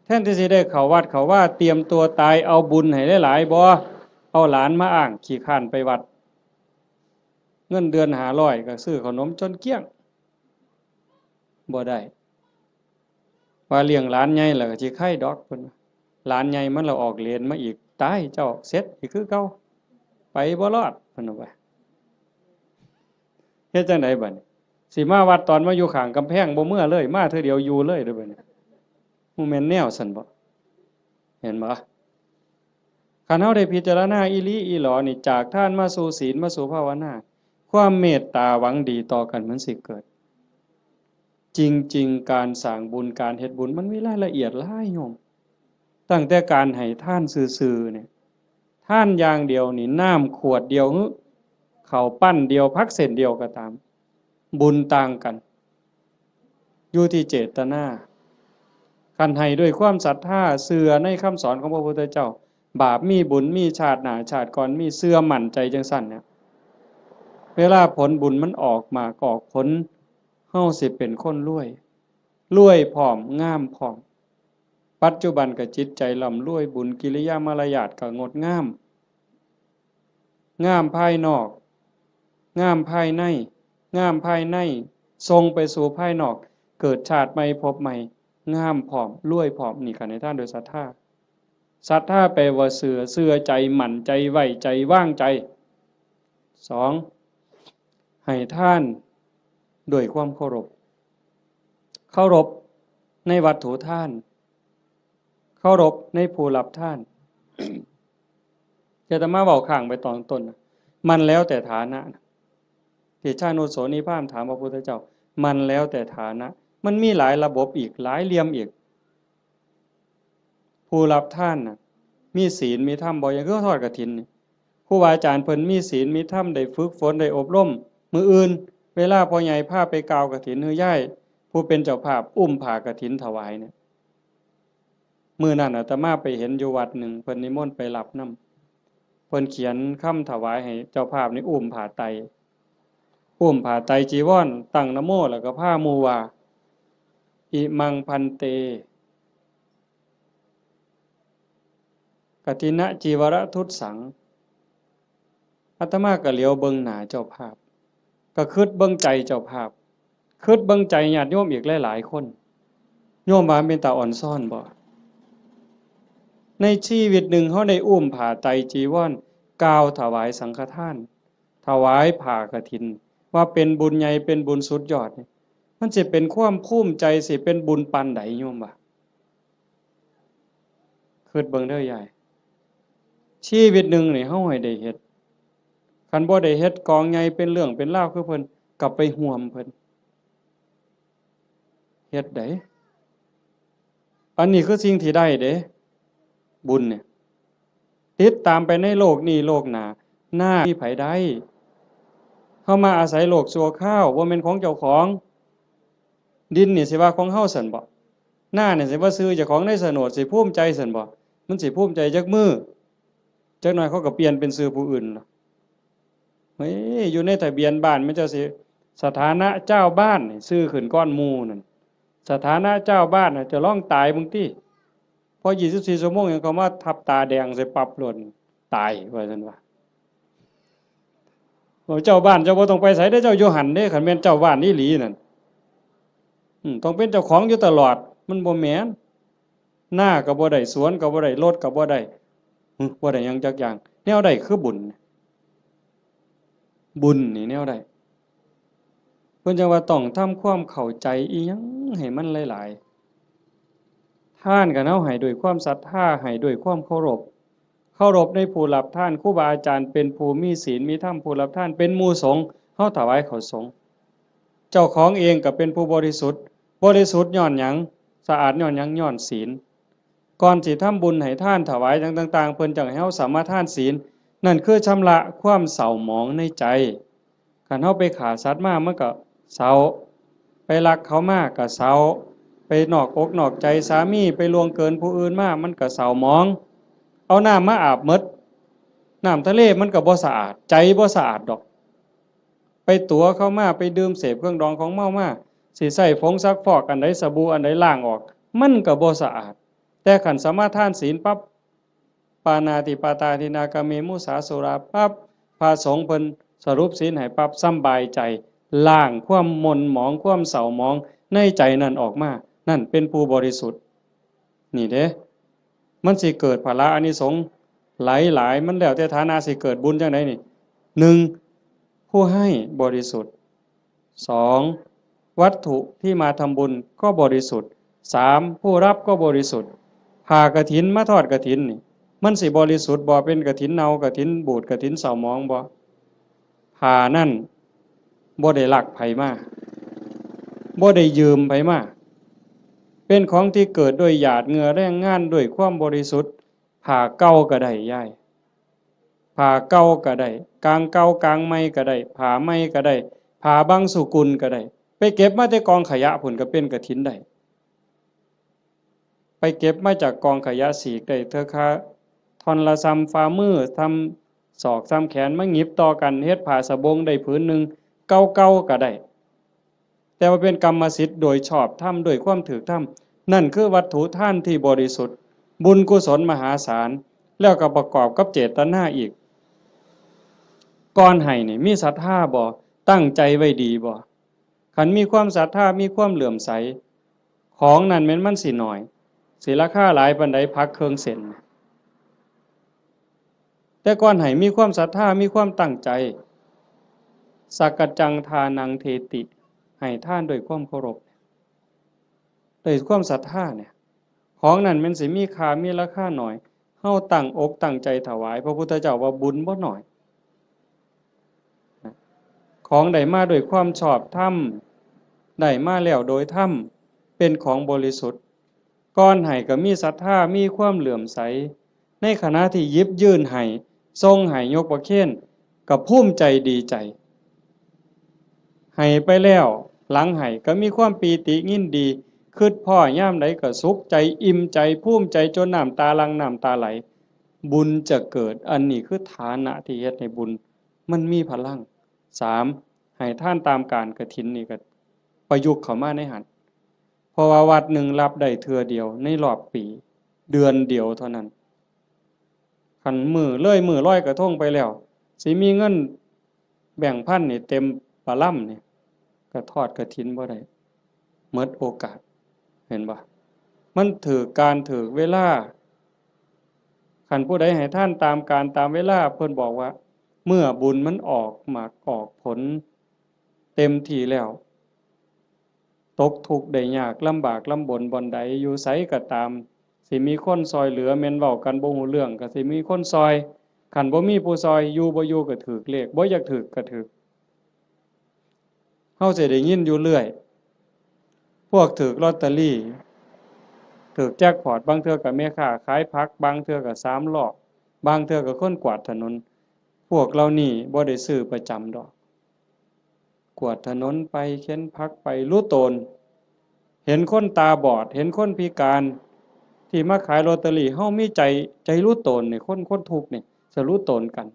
แทนที่สิได้เข้าวัดเข้าวา เตรียมตัวตาย เอาบุญให้หลายๆ บ่ เอาหลานมาอ้าง ขี้คร้านไปวัด เงินเดือนห้าร้อยก็ซื้อขนมจนเกลี้ยง บ่ได้ ว่าเลี้ยงหลานใหญ่แล้วก็สิไคดอกเพิ่นว่า หลานใหญ่มันละออกเลนมาอีก ตายเจ้า เสร็จอีกคือเก่า ไปบ่รอดเพิ่นว่า เฮ็ดจั่งใดบัดนี้ สิมาวัดตอนมาอยู่ข้างกำแพงบ่เมือเลย มาเทื่อเดียวอยู่เลยเด้อบัดนี้ บ่แม่นแนวซั่นบ่ เห็นบ่ คันเฮาได้พิจารณาอีหลีอีหลอนี่ จากทานมาสู่ศีล มาสู่ภาวนา ความเมตตาหวังดีต่อกันมันสิเกิด จริงๆ การสร้างบุญ การเฮ็ดบุญ มันมีรายละเอียดหลายโยม ตั้งแต่การให้ทานซื่อๆ เนี่ย ทานอย่างเดียวนี่ น้ำขวดเดียว หรือข้าวปั้นเดียว ผักเส้นเดียวก็ตาม บุญต่างกัน อยู่ที่เจตนา คันให้ด้วยความศรัทธา เชื่อในคำสอนของพระพุทธเจ้า บาปมีบุญมี ชาติหน้าชาติก่อนมี เชื่อมั่นใจจั่งซั่นเนี่ย เวลาผลบุญมันออกหมากออกผล เฮาสิเป็นคนรวย รวยพร้อม งามพร้อม ปัจจุบันก็จิตใจร่ำรวย บุญกิริยามารยาทก็งดงาม งามภายนอก งามภายใน งามภายใน ส่งไปสู่ภายนอก เกิดชาติใหม่ภพใหม่ งามพร้อม รวยพร้อม นี่ก็ให้ทานโดยศรัทธา ศรัทธาแปลว่าเชื่อ เชื่อใจ มั่นใจ ไว้ใจ วางใจ สอง ให้ทานด้วยความเคารพ เคารพในวัตถุทาน เคารพในผู้รับทาน อาตมาเว้าค้างไปตอนต้นนะ มันแล้วแต่ฐานะนะ ที่ชานุโสนีพราหมณ์ถามพระพุทธเจ้า มันแล้วแต่ฐานะ มันมีหลายระบบอีก หลายเหลี่ยมอีก ผู้รับทานน่ะ มีศีลมีธรรมบ่ อย่างคือทอดกฐินนี่ ครูบาอาจารย์เพิ่นมีศีลมีธรรม ได้ฝึกฝน ได้อบรม มื้ออื่น เวลาพ่อใหญ่พาไปกล่าวกฐิน หรือยายผู้เป็นเจ้าภาพอุ้มผ้ากฐินถวายเนี่ย มื้อนั้นอาตมาไปเห็นอยู่วัดหนึ่ง เพิ่นนิมนต์ไปรับนำ เพิ่นเขียนคำถวายให้เจ้าภาพนี่อุ้มผ้าไตร อุ้มผ้าไตรจีวร ตั้งนะโม แล้วก็พาหมู่ว่า อิมัง ภันเต กฐินจีวรทุสสัง อาตมาก็เหลียวเบิ่งหน้าเจ้าภาพ ก็คิดเบิ่งใจเจ้าภาพ คิดเบิ่งใจญาติโยมอีกหลายๆ คน โยมว่าเป็นตาอ่อนซ้อนบ่ ในชีวิตหนึ่งเฮาได้อุ้มผ้าไตรจีวร กล่าวถวายสังฆทาน ถวายผ้ากฐิน ว่าเป็นบุญใหญ่ เป็นบุญสุดยอดนี่ มันสิเป็นความภูมิใจ สิเป็นบุญปานใด โยมว่า คิดเบิ่งเด้อยาย ชีวิตหนึ่งนี่เฮาให้ได้เฮ็ด คันบ่ได้เฮ็ดกองใหญ่เป็นเรื่องเป็นราวคือเพิ่น ก็ไปห่วมเพิ่น เฮ็ดได้ อันนี้คือสิ่งที่ได้เด้ บุญเนี่ย ติดตามไปในโลกนี้โลกหน้า นามีไผได้ เฮามาอาศัยโลกชั่วคราว บ่แม่นของเจ้าของ ดินนี่สิว่าของเฮาซั่นบ่ นานี่สิว่าชื่อเจ้าของในโฉนด สิภูมิใจซั่นบ่ มันสิภูมิใจจักมื้อ จักหน่อยเขาก็เปลี่ยนเป็นชื่อผู้อื่นล่ะ เฮ้ย อยู่ในทะเบียนบ้านมันเจ้าสิ สถานะเจ้าบ้านนี่ชื่อขึ้นก่อนหมู่นั่น สถานะเจ้าบ้านน่ะ เจ้าลองตายเบิ่งติ พอยี่สิบสี่ชั่วโมงหยังเขามาทับตาแดงใส่ปั๊บโลด ตายว่าซั่นว่า โอ้ เจ้าบ้านเจ้าบ่ต้องไปไสเด้อ เจ้าอยู่หั่นเด้ คันแม่นเจ้าบ้านอีหลีนั่น อืม ต้องเป็นเจ้าของอยู่ตลอด มันบ่แม่น นาก็บ่ได้ สวนก็บ่ได้ รถก็บ่ได้ หึ บ่ได้หยังจักอย่าง แนวใดคือบุญ บุญนี่แนวใด เพิ่นจั่งว่าต้องทำความเข้าใจอีหยังให้มันหลายๆ ทานก็เฮาให้ด้วยความศรัทธา ให้ด้วยความเคารพ เคารพในผู้รับทาน ครูบาอาจารย์เป็นผู้มีศีลมีธรรม ผู้รับทานเป็นหมู่สงฆ์ เฮาถวายข้าวสงฆ์ เจ้าของเองก็เป็นผู้บริสุทธิ์ บริสุทธิ์ย้อนหยัง สะอาดย้อนหยัง ย้อนศีล ก่อนสิทำบุญให้ทานถวายหยังต่างๆ เพิ่นจั่งให้เฮาสมาทานศีล นั่นคือชำระความเศร้าหมองในใจ คันเฮาไปฆ่าสัตว์มามันก็เศร้า ไปลักเขามาก็เศร้า ไปนอกอกนอกใจสามี ไปล่วงเกินผู้อื่นมา มันก็เศร้าหมอง เอาน้ำมาอาบหมด น้ำทะเลมันก็บ่สะอาด ใจบ่สะอาดดอก ไปตั๋วเขามา ไปดื่มเสพเครื่องดองของเมามา สิใช้ผงซักฟอกอันใด สบู่อันใดล้างออก มันก็บ่สะอาด แต่คันสมาทานศีลปั๊บ ปาณาติปาตาทินนา กาเม มุสา สุรา ปั๊บ พระสงฆ์เพิ่นสรุปศีลให้ปั๊บ สำบายใจ ล้างความหม่นหมอง ความเศร้าหมองในใจนั่นออกมา นั่นเป็นผู้บริสุทธิ์ นี่เด้ มันสิเกิดผละอานิสงส์หลายๆ มันแล้วแต่ฐานะสิเกิดบุญจังใดนี่ หนึ่ง ผู้ให้บริสุทธิ์ สอง วัตถุที่มาทำบุญก็บริสุทธิ์ สาม ผู้รับก็บริสุทธิ์ ผ้ากฐินมาทอดกฐินนี่ มันสิบริสุทธิ์บ่ เป็นกฐินเน่ากฐินบูดกฐินเศร้าหมองบ่ ผ้านั่นบ่ได้ลักไผมา บ่ได้ยืมไผมา เป็นของที่เกิดด้วยหยาดเหงื่อแรงงานด้วยความบริสุทธิ์ ผ้าเก่าก็ได้ยาย ผ้าเก่าก็ได้ กางเก่ากางใหม่ก็ได้ ผ้าใหม่ก็ได้ ผ้าบางสุกุลก็ได้ ไปเก็บมาแต่กองขยะพุ้นก็เป็นกฐินได้ ไปเก็บมาจากกองขยะ สีกได้เทื่อคาท่อนละส่ำฝ่ามือ ส่ำศอก ส่ำแขน มาหยิบต่อกันเฮ็ดผ้าสบงได้ผืนหนึ่ง เก่าๆก็ได้ แต่ว่าเป็นกรรมสิทธิ์โดยชอบธรรม ด้วยความถูกธรรม นั่นคือวัตถุทานที่บริสุทธิ์ บุญกุศลมหาศาล แล้วก็ประกอบกับเจตนาอีก ก่อนให้นี่มีศรัทธาบ่ ตั้งใจไว้ดีบ่ คันมีความศรัทธา มีความเลื่อมใส ของนั่นแม่นมันสิน้อย สิราคาหลายปานใด ผักเครื่องเส้น แต่ก่อนให้มีความศรัทธา มีความตั้งใจ สักกัจจังทานังเทติ ให้ทานด้วยความเคารพ ด้วยความศรัทธาเนี่ย ของนั่นแม่นสิมีค่า มีราคาน้อย เฮาตั้งอกตั้งใจถวาย พระพุทธเจ้าว่าบุญบ่น้อย ของได้มาด้วยความชอบธรรม ได้มาแล้วโดยธรรม เป็นของบริสุทธิ์ ก่อนให้ก็มีศรัทธา มีความเลื่อมใส ในขณะที่หยิบยื่นให้ ส่งให้ ยกประเคน ก็ภูมิใจดีใจ ให้ไปแล้ว หลังให้ก็มีความปีติยินดี คิดพ้อยามใดก็สุขใจ อิ่มใจ ภูมิใจ จนน้ำตาหลั่ง น้ำตาไหล บุญจะเกิด อันนี้คือฐานะที่เฮ็ดให้บุญมันมีพลัง สาม ให้ทานตามกาลกฐินนี่ก็ประยุกต์เข้ามาในหั้น เพราะว่าวัดหนึ่งรับได้เทื่อเดียวในรอบปี เดือนเดียวเท่านั้น คันมื้อเลยมื้อลอยกระทงไปแล้ว สิมีเงินแบงค์พันนี่เต็มปะลำนี่ ก็ทอดกฐินบ่ได้ หมดโอกาส เห็นบ่ มันถืกกาลถืกเวลา คันผู้ใดให้ทานตามกาลตามเวลา เพิ่นบอกว่า เมื่อบุญมันออกหมากออกผลเต็มที่แล้ว ตกทุกข์ได้ยาก ลำบากลำบนบ่อนใด อยู่ไสก็ตาม สิมีคนซ่อยเหลือ แม่นเว้ากันบ่ฮู้เรื่อง ก็สิมีคนซ่อย คันบ่มีผู้ซ่อย อยู่บ่อยู่ก็ถืกเลข บ่อยากถืกก็ถืก เฮาสิได้ยินอยู่เรื่อย พวกถืกลอตเตอรี่ ถืกแจ็คพอต บางเทื่อก็แม่ค้าขายผัก บางเทื่อก็สามล้อ บางเทื่อก็คนกวาดถนน พวกเหล่านี้บ่ได้ซื้อประจำดอก กวาดถนนไป เข็นผักไป หลู่ตน เห็นคนตาบอด เห็นคนพิการ ที่มาขายลอตเตอรี่ เฮามีใจ ใจหลู่ตนนี่ คน คนทุกข์นี่ สิหลู่ตนกัน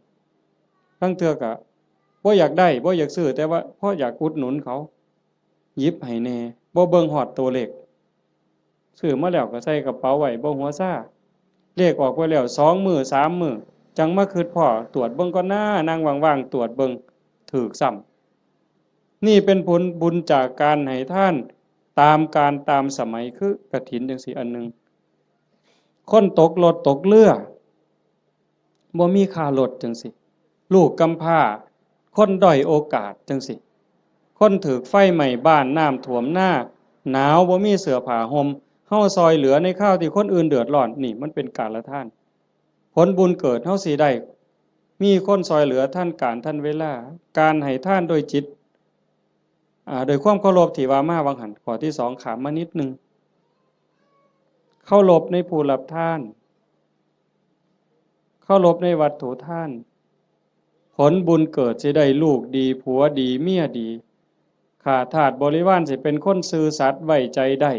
ลางเทื่อก็บ่อยากได้ บ่อยากซื้อ แต่ว่าพออยากอุดหนุนเขา หยิบให้แหน่ บ่เบิ่งฮอดตัวเลข ซื้อมาแล้วก็ใส่กระเป๋าไว้ บ่หัวซา เลขออกไปแล้ว สองมื้อ สามมื้อ จั่งมาคิดพ้อ ตรวจเบิ่งก่อนนะ นั่งว่างๆ ตรวจเบิ่ง ถืกซ้ำ นี่เป็นผลบุญจากการให้ทานตามกาลตามสมัย คือกฐินจั่งซี้อันหนึ่ง คนตกรถตกเรือ บ่มีค่ารถจั่งซี้ ลูกกำพร้า คนด้อยโอกาสจั่งซี้ คนถืกไฟไหม้บ้าน น้ำท่วมนา หนาว บ่มีเสื้อผ้าห่ม เฮาซ่อยเหลือในคราวที่คนอื่นเดือดร้อน นี่มันเป็นกาลทาน ผลบุญเกิดเฮาสิได้ มีคนซ่อยเหลือทันกาลทันเวลา การให้ทานโดยจิต อ่า โดยความเคารพที่ว่ามาว่าหั้น ข้อที่สอง ข้ามมานิดหนึ่ง เคารพในผู้รับทาน เคารพในวัตถุทาน ผลบุญเกิดสิได้ลูกดี ผัวดี เมียดี ข้าทาสบริวารสิเป็นคนซื่อสัตย์ ไว้ใจได้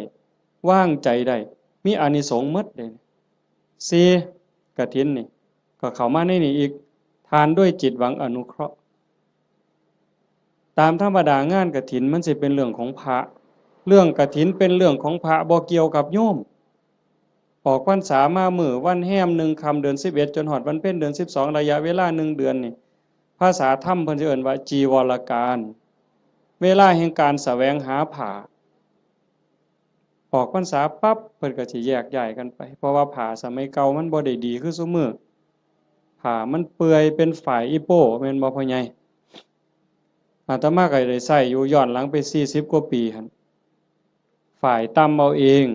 วางใจได้ มีอานิสงส์หมดเลย สี่ กฐินนี่ ก็เข้ามาในนี่อีก ทานด้วยจิตหวังอนุเคราะห์ ตามธรรมดางานกฐินมันสิเป็นเรื่องของพระ เรื่องกฐินเป็นเรื่องของพระ บ่เกี่ยวกับโยม ออกพรรษามามื้อวันแฮมหนึ่งค่ำเดือนสิบเอ็ด จนฮอดวันเพ็ญเดือนสิบสอง ระยะเวลาหนึ่งเดือนนี่ ภาษาธรรมเพิ่นสิเอิ้นว่าจีวรกาล เวลาแห่งการแสวงหาผ้า ออกพรรษาปั๊บเพิ่นก็สิแยกย้ายกันไป เพราะว่าผ้าสมัยเก่ามันบ่ได้ดีคือซุมื้อ ผ้ามันเปื่อยเป็นฝ้ายอีโป้ แม่นบ่พ่อใหญ่? อาตมาก็ได้ใช้อยู่ย้อนหลังไปสี่สิบกว่าปีหั่น ฝ้ายตำเอาเอง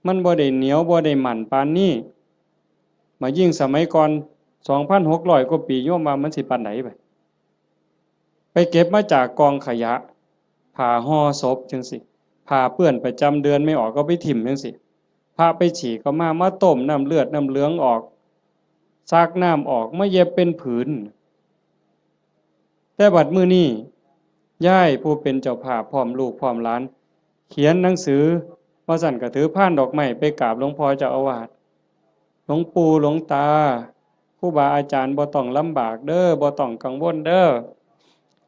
มันบ่ได้เหนียวบ่ได้มั่นปานนี้ มายิ่งสมัยก่อน สองพันหกร้อยกว่าปี โยมว่ามันสิปานใดบัด ไปเก็บมาจากกองขยะ ผ้าห่อศพจั่งซี้ ผ้าเปื้อนประจำเดือนไม่ออกก็ไปถิ่มจั่งซี้ พระไปฉี่ก็มา มาต้มน้ำเลือดน้ำเหลืองออก ซักน้ำออก มาเย็บเป็นผืน แต่บัดมื้อนี้ ยายผู้เป็นเจ้าภาพพร้อมลูกพร้อมหลาน เขียนหนังสือ ว่าซั่นก็ถือพานดอกไม้ไปกราบหลวงพ่อเจ้าอาวาส หลวงปู่หลวงตา ครูบาอาจารย์บ่ต้องลำบากเด้อ บ่ต้องกังวลเด้อ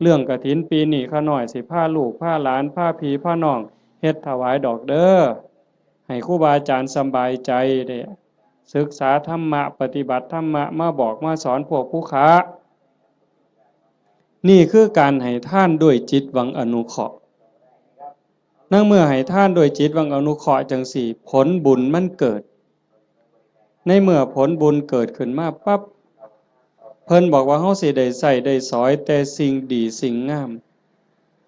เรื่องกฐินปีนี้ข้าน้อยสิพาลูกพาหลานพาพี่พาน้องเฮ็ดถวายดอกเด้อ ให้ครูบาอาจารย์สำบายใจ ได้ศึกษาธรรมะ ปฏิบัติธรรมะ มาบอกมาสอนพวกผู้ค้า นี่คือการให้ทานด้วยจิตหวังอนุเคราะห์ ในเมื่อให้ทานด้วยจิตหวังอนุเคราะห์จั่งซี้ ผลบุญมันเกิด ในเมื่อผลบุญเกิดขึ้นมาปั๊บ เพิ่นบอกว่าเฮาสิได้ใช้ได้สอยแต่สิ่งดีสิ่งงาม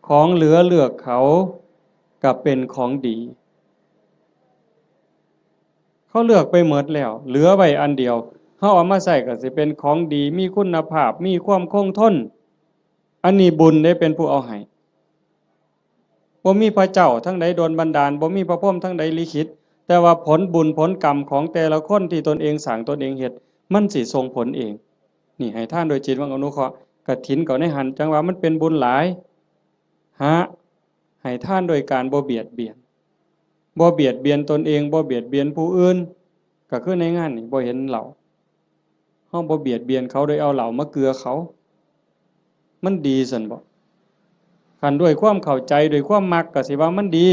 ของเหลือเลือกเขาก็เป็นของดี เขาเลือกไปหมดแล้ว เหลือไว้อันเดียว เฮาเอามาใช้ก็สิเป็นของดี มีคุณภาพ มีความคงทน อันนี้บุญเด้เป็นผู้เอาให้ บ่มีพระเจ้าทางใดดลบันดาล บ่มีพระพรหมทางใดลิขิต แต่ว่าผลบุญผลกรรมของแต่ละคนที่ตนเองสร้างตนเองเฮ็ด มันสิส่งผลเอง นี่ให้ทานโดยจิตหวังอนุเคราะห์ กฐินก็ในหั่น จั่งว่ามันเป็นบุญหลาย หา ให้ทานโดยการบ่เบียดเบียน บ่เบียดเบียนตนเอง บ่เบียดเบียนผู้อื่น ก็คือในงานนี่บ่เห็นเหล้า เฮาบ่เบียดเบียนเขาโดยเอาเหล้ามาเกลือเขา มันดีซั่นบ่ คันด้วยความเข้าใจ ด้วยความมักก็สิว่ามันดี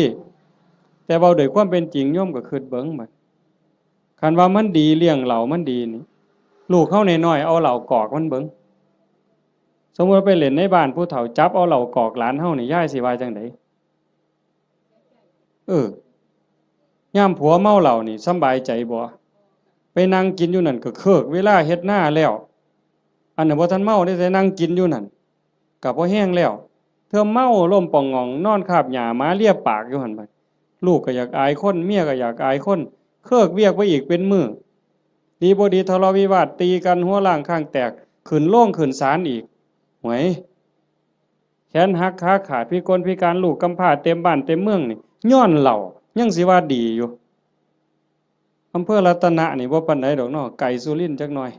แต่เว้าด้วยความเป็นจริง โยมก็คิดเบิ่งบัด คันว่ามันดี เลี้ยงเหล้ามันดีนี่ ลูกเฮาน้อยๆ เอาเหล้ากอกมันเบิ่ง สมมุติว่าไปเล่นในบ้านผู้เฒ่า จับเอาเหล้ากอกหลานเฮานี่ ยายสิว่าจั่งใด? เออ ยามผัวเมาเหล้านี่สำบายใจบ่? ไปนั่งกินอยู่นั่นก็เคิกเวลาเฮ็ดนาแล้ว อันนั้นบ่ทันเมาเด้ แต่นั่งกินอยู่นั่น ก็พอแฮงแล้ว เทื่อเมาล้มป่องหง่อง นอนคาบหญ้าหมาเลียปากอยู่หั่นบัด ลูกก็อยากอายคน เมียก็อยากอายคน เคิกเวียกไปอีกเป็นมื้อ ดีบ่ดีทะเลาะวิวาทตีกัน หัวล้างข้างแตก ขึ้นโรงขึ้นศาลอีก หวย แขนหักขาขาด พิกลพิการ ลูกกำพร้าเต็มบ้านเต็มเมืองนี่ ย้อนเหล้า ยังสิว่าดีอยู่ อำเภอรัตนะนี่บ่ปานใดดอกเนาะ ไกลสุรินทร์จักหน่อย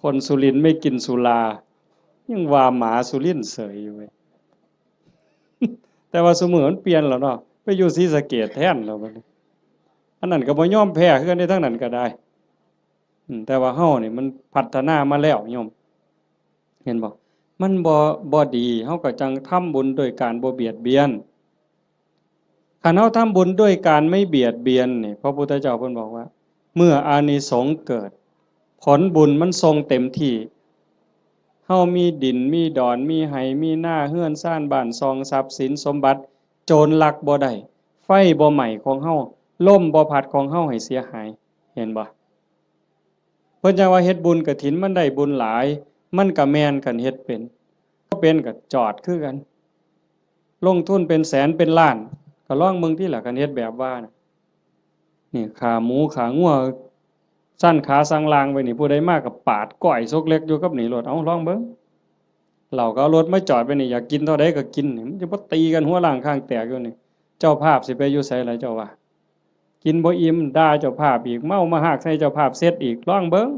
คนสุรินทร์ไม่กินสุรา ยังว่าหมาสุรินทร์เสยอยู่เว้ย แต่ว่าซุมื้อมันเปลี่ยนแล้วเนาะ ไปอยู่ศรีสะเกษแทนแล้วบัดนี้ อันนั้นก็บ่ยอมแพ้คือกันเด้ ทางนั้นก็ได้ อืม แต่ว่าเฮานี่มันพัฒนามาแล้วโยม เห็นบ่ มันบ่ บ่ดี เฮาก็จั่งทำบุญโดยการบ่เบียดเบียน คันเฮาทำบุญด้วยการไม่เบียดเบียนนี่ พระพุทธเจ้าเพิ่นบอกว่า เมื่ออานิสงส์เกิด ผลบุญมันส่งเต็มที่ เฮามีดิน มีดอน มีไฮ่ มีนา เฮือนซาน บ้านช่อง ทรัพย์สินสมบัติ โจรลักบ่ได้ ไฟบ่ไหม้ของเฮา ลมบ่พัดของเฮาให้เสียหาย เห็นบ่ เพิ่นจั่งว่าเฮ็ดบุญกฐินมันได้บุญหลาย มันก็แม่นคันเฮ็ดเป็น บ่เป็นก็จอดคือกัน ลงทุนเป็นแสนเป็นล้าน ก็ลองเบิ่งติล่ะ คันเฮ็ดแบบว่าน่ะ นี่ขาหมูขางัว สั่นขาสั่งลางไว้นี่ ผู้ใดมาก็ปาดก้อยซกเล็กอยู่กับนี่โลด เอ้า ลองเบิ่ง เหล้าก็เอารถมาจอดไว้นี่ อยากกินเท่าใดก็กินนี่ มันจะบ่ตีกันหัวล้างข้างแตกอยู่นี่ เจ้าภาพสิไปอยู่ไสล่ะเจ้าว่า กินบ่อิ่ม ด่าเจ้าภาพอีก เมามาฮากใส่เจ้าภาพเสร็จอีก ลองเบิ่ง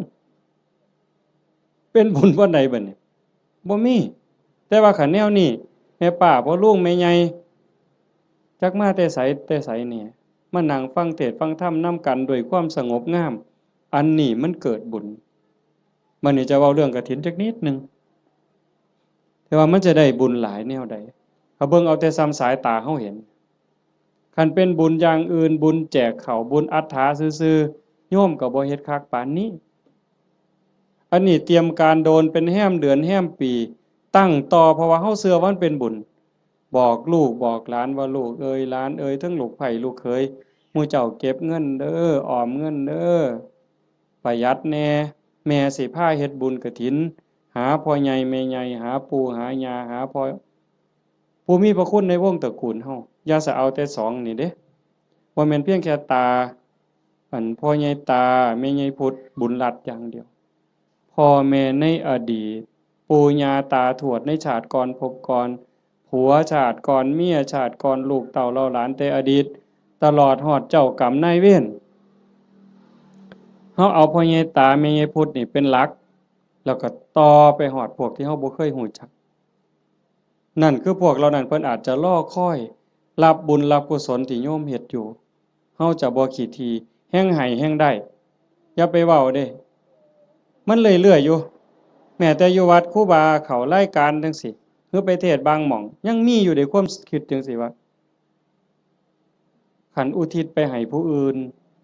เป็นบุญปานใดบัดนี้ บ่มี แต่ว่าคันแนวนี้ แม่ป้าพ่อลุงแม่ใหญ่ จักมาแต่ไสแต่ไสนี่ มานั่งฟังเทศน์ฟังธรรมนำกันด้วยความสงบงาม อันนี้มันเกิดบุญ บัดนี้จะเว้าเรื่องกฐินจักนิดหนึ่ง แต่ว่ามันจะได้บุญหลายแนวใด ถ้าเบิ่งเอาแต่ส่ำสายตาเฮาเห็น คันเป็นบุญอย่างอื่น บุญแจกข้าว บุญอัฏฐาซื่อๆ โยมก็บ่เฮ็ดคักปานนี้ อันนี้เตรียมการโดนเป็นแฮมเดือนแฮมปี ตั้งต่อ เพราะว่าเฮาเชื่อว่ามันเป็นบุญ บอกลูกบอกหลานว่า ลูกเอยหลานเอย ทั้งลูกใภ้ลูกเขย หมู่เจ้าเก็บเงินเด้อ ออมเงินเด้อ ประหยัดแหน่ แม่สิพาเฮ็ดบุญกฐิน หาพ่อใหญ่แม่ใหญ่ หาปู่หาย่า หาพ่อ ผู้มีพระคุณในวงตระกูลเฮา อย่าสะเอาแต่สองนี่เด้ บ่แม่นเพียงแค่ตา อันพ่อใหญ่ตา แม่ใหญ่พุทธ บุญรัตน์อย่างเดียว พ่อแม่ในอดีต ปู่ย่าตาทวดในชาติก่อนภพก่อน ผัวชาติก่อน เมียชาติก่อน ลูกเต้าเหล่าหลานแต่อดีต ตลอดฮอดเจ้ากรรมนายเวร เฮาเอาพ่อใหญ่ตา แม่ใหญ่พุทธนี่เป็นหลัก แล้วก็ต่อไปฮอดพวกที่เฮาบ่เคยฮู้จัก นั่นคือพวกเหล่านั้นเพิ่นอาจจะรอคอยรับบุญรับกุศลที่โยมเฮ็ดอยู่ เฮาจะบ่ขี้ถี่ แฮ่งให้แฮ่งได้ อย่าไปเว้าเด้ มันเรื่อยๆอยู่ แม้แต่อยู่วัดครูบาเข้ารายการจั่งซี้ หรือไปเทศน์บางหม่อง ยังมีอยู่เด้ ความคิดจั่งซี้ว่า คันอุทิศไปให้ผู้อื่น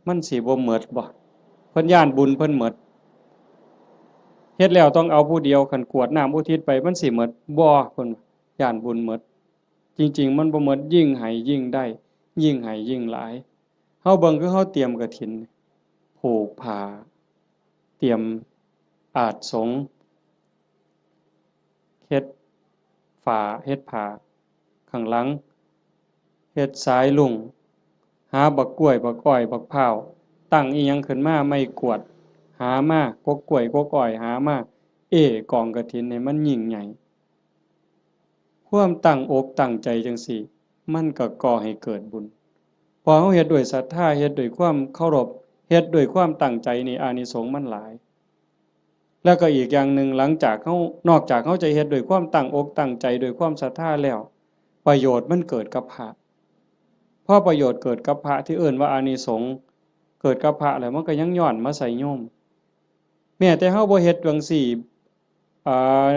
มันสิบ่หมดบ่ เพิ่นย้านบุญเพิ่นหมด เฮ็ดแล้วต้องเอาผู้เดียว คันกรวดน้ำอุทิศไป มันสิหมดบ่ เพิ่นย้านบุญหมด จริงๆ มันบ่หมด ยิ่งให้ยิ่งได้ ยิ่งให้ยิ่งหลาย เฮาเบิ่งคือเฮาเตรียมกฐิน ผูกผ้า เตรียมอาสน์สงฆ์ เฮ็ดฝา เฮ็ดผ้า ข้างหลัง เฮ็ดสายลุง หาบักกล้วย บักอ้อย บักพร้าว ตั้งอิหยังขึ้นมา ไม้กวาด หามา กกกล้วย กกอ้อย หามา เอ้กองกฐินให้มันยิ่งใหญ่ ความตั้งอกตั้งใจจั่งซี้ มันก็ก่อให้เกิดบุญ พอเฮาเฮ็ดด้วยศรัทธา เฮ็ดด้วยความเคารพ เฮ็ดด้วยความตั้งใจนี่ อานิสงส์มันหลาย แล้วก็อีกอย่างหนึ่ง หลังจากเฮา นอกจากเฮาจะเฮ็ดด้วยความตั้งอกตั้งใจ ด้วยความศรัทธาแล้ว ประโยชน์มันเกิดกับพระ พอประโยชน์เกิดกับพระ ที่เอิ้นว่าอานิสงส์เกิดกับพระแล้ว มันก็ยังย้อนมาใส่โยม แม้แต่เฮาบ่เฮ็ดจั่งซี้ อ่า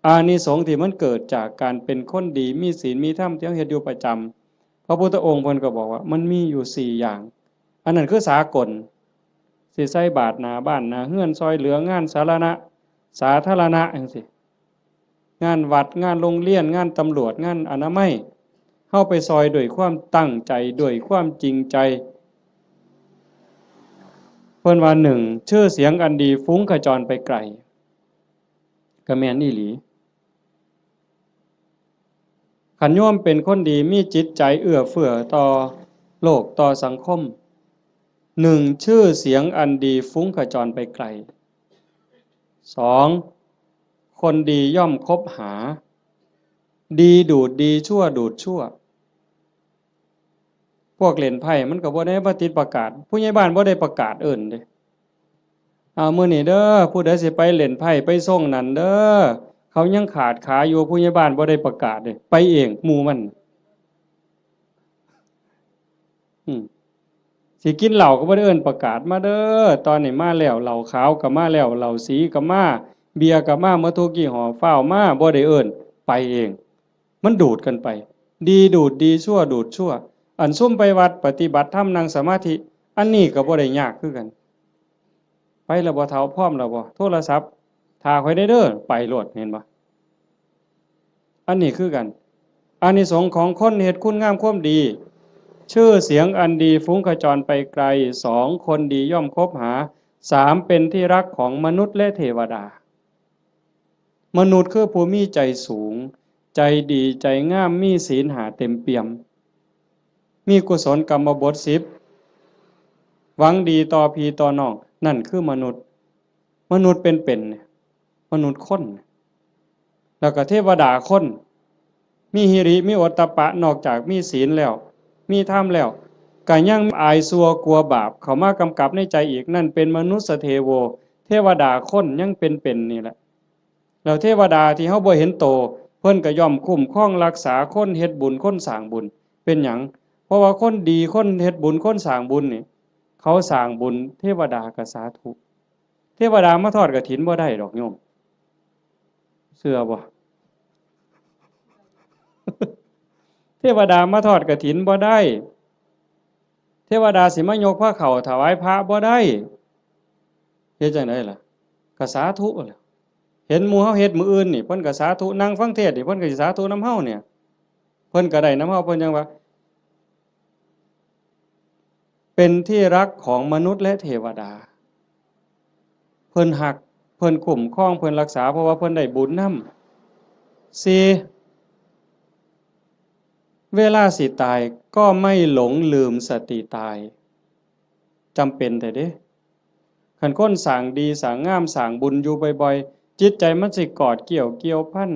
อานิสงส์ที่มันเกิดจากการเป็นคนดี มีศีล มีธรรม ที่เฮาเฮ็ดอยู่ประจำ พระพุทธองค์เพิ่นก็บอกว่ามันมีอยู่สี่อย่าง อันนั้นคือสากล สิใส่บาตรหน้าบ้านหน้าเฮือน ซ่อยเหลืองานสาธารณะ สาธารณะจั่งซี้ งานวัด งานโรงเรียน งานตำรวจ งานอนามัย เฮาไปซ่อยด้วยความตั้งใจ ด้วยความจริงใจ เพิ่นว่า หนึ่ง ชื่อเสียงอันดีฟุ้งขจรไปไกล ก็แม่นอีหลี คันโยมเป็นคนดี มีจิตใจเอื้อเฟื้อต่อโลก ต่อสังคม หนึ่ง ชื่อเสียงอันดีฟุ้งขจรไปไกล สอง คนดีย่อมคบหา ดีดูดดี ชั่วดูดชั่ว พวกเล่นไพ่มันก็บ่ได้มาติดประกาศ ผู้ใหญ่บ้านบ่ได้ประกาศเอิ้นเด้ เอามื้อนี้เด้อ ผู้ใดสิไปเล่นไพ่ไปซ่งนั่นเด้อ เขายังขาดขาอยู่ ผู้ใหญ่บ้านบ่ได้ประกาศเด้ ไปเองหมู่มัน อืม สิกินเหล้าก็บ่ได้เอิ้นประกาศ มาเด้อ ตอนนี้มาแล้ว เหล้าขาวก็มาแล้ว เหล้าสีก็มา เบียร์ก็มา หมดทุกยี่ห้อ ฟ้าวมา บ่ได้เอิ้น ไปเอง มันดูดกันไป ดีดูดดี ชั่วดูดชั่ว อันซุมไปวัดปฏิบัติธรรมนั่งสมาธิ อันนี้ก็บ่ได้ยากคือกัน ไปแล้วบ่เฒ่า พร้อมแล้วบ่ โทรศัพท์ ถ้าข้อยได้เด้อ ไปโลด เห็นบ่ อันนี้คือกัน อานิสงส์ของคนเฮ็ดคุณงามความดี ชื่อเสียงอันดีฟุ้งขจรไปไกล สอง คนดีย่อมคบหา สาม เป็นที่รักของมนุษย์และเทวดา มนุษย์คือผู้มีใจสูง ใจดี ใจงาม มีศีลห้าเต็มเปี่ยม มีกุศลกรรมบทสิบ หวังดีต่อพี่ต่อน้อง นั่นคือมนุษย์ มนุษย์เป็นๆ เนี่ย มนุษย์คน แล้วก็เทวดาคน มีหิริ มีโอตตัปปะ นอกจากมีศีลแล้ว มีธรรมแล้ว ก็ยังอายชั่วกลัวบาป เข้ามากำกับในใจอีก นั่นเป็นมนุสสเทโว เทวดาคนยังเป็นๆ นี่แหละ แล้วเทวดาที่เฮาบ่เห็นโต เพิ่นก็ย่อมคุ้มครองรักษาคนเฮ็ดบุญ คนสร้างบุญ เป็นหยัง เพราะว่าคนดี คนเฮ็ดบุญ คนสร้างบุญนี่ เขาสร้างบุญ เทวดาก็สาธุ เทวดามาทอดกฐินบ่ได้ดอกโยม เชื่อบ่ เทวดามาทอดกฐินบ่ได้ เทวดาสิมายกพระเข้าถวายพระบ่ได้ เฮ็ดจั่งใดล่ะ ก็สาธุแหละ เห็นหมู่เฮาเฮ็ดมื้ออื่นนี่ เพิ่นก็สาธุ นั่งฟังเทศน์นี่ เพิ่นก็สิสาธุนำเฮาเนี่ย เพิ่น พิ่นก็ได้นำเฮา เพิ่นจั่งว่า เป็นที่รักของมนุษย์และเทวดา เพิ่นฮัก เพิ่นคุ้มครอง เพิ่นรักษา เพราะว่าเพิ่นได้บุญนำ สี่ เวลาสิตายก็ไม่หลงลืมสติตาย จำเป็นแท้เด้ คันคนสร้างดีสร้างงามสร้างบุญอยู่บ่อยๆ จิตใจมันสิกอดเกี่ยวเกี่ยวพัน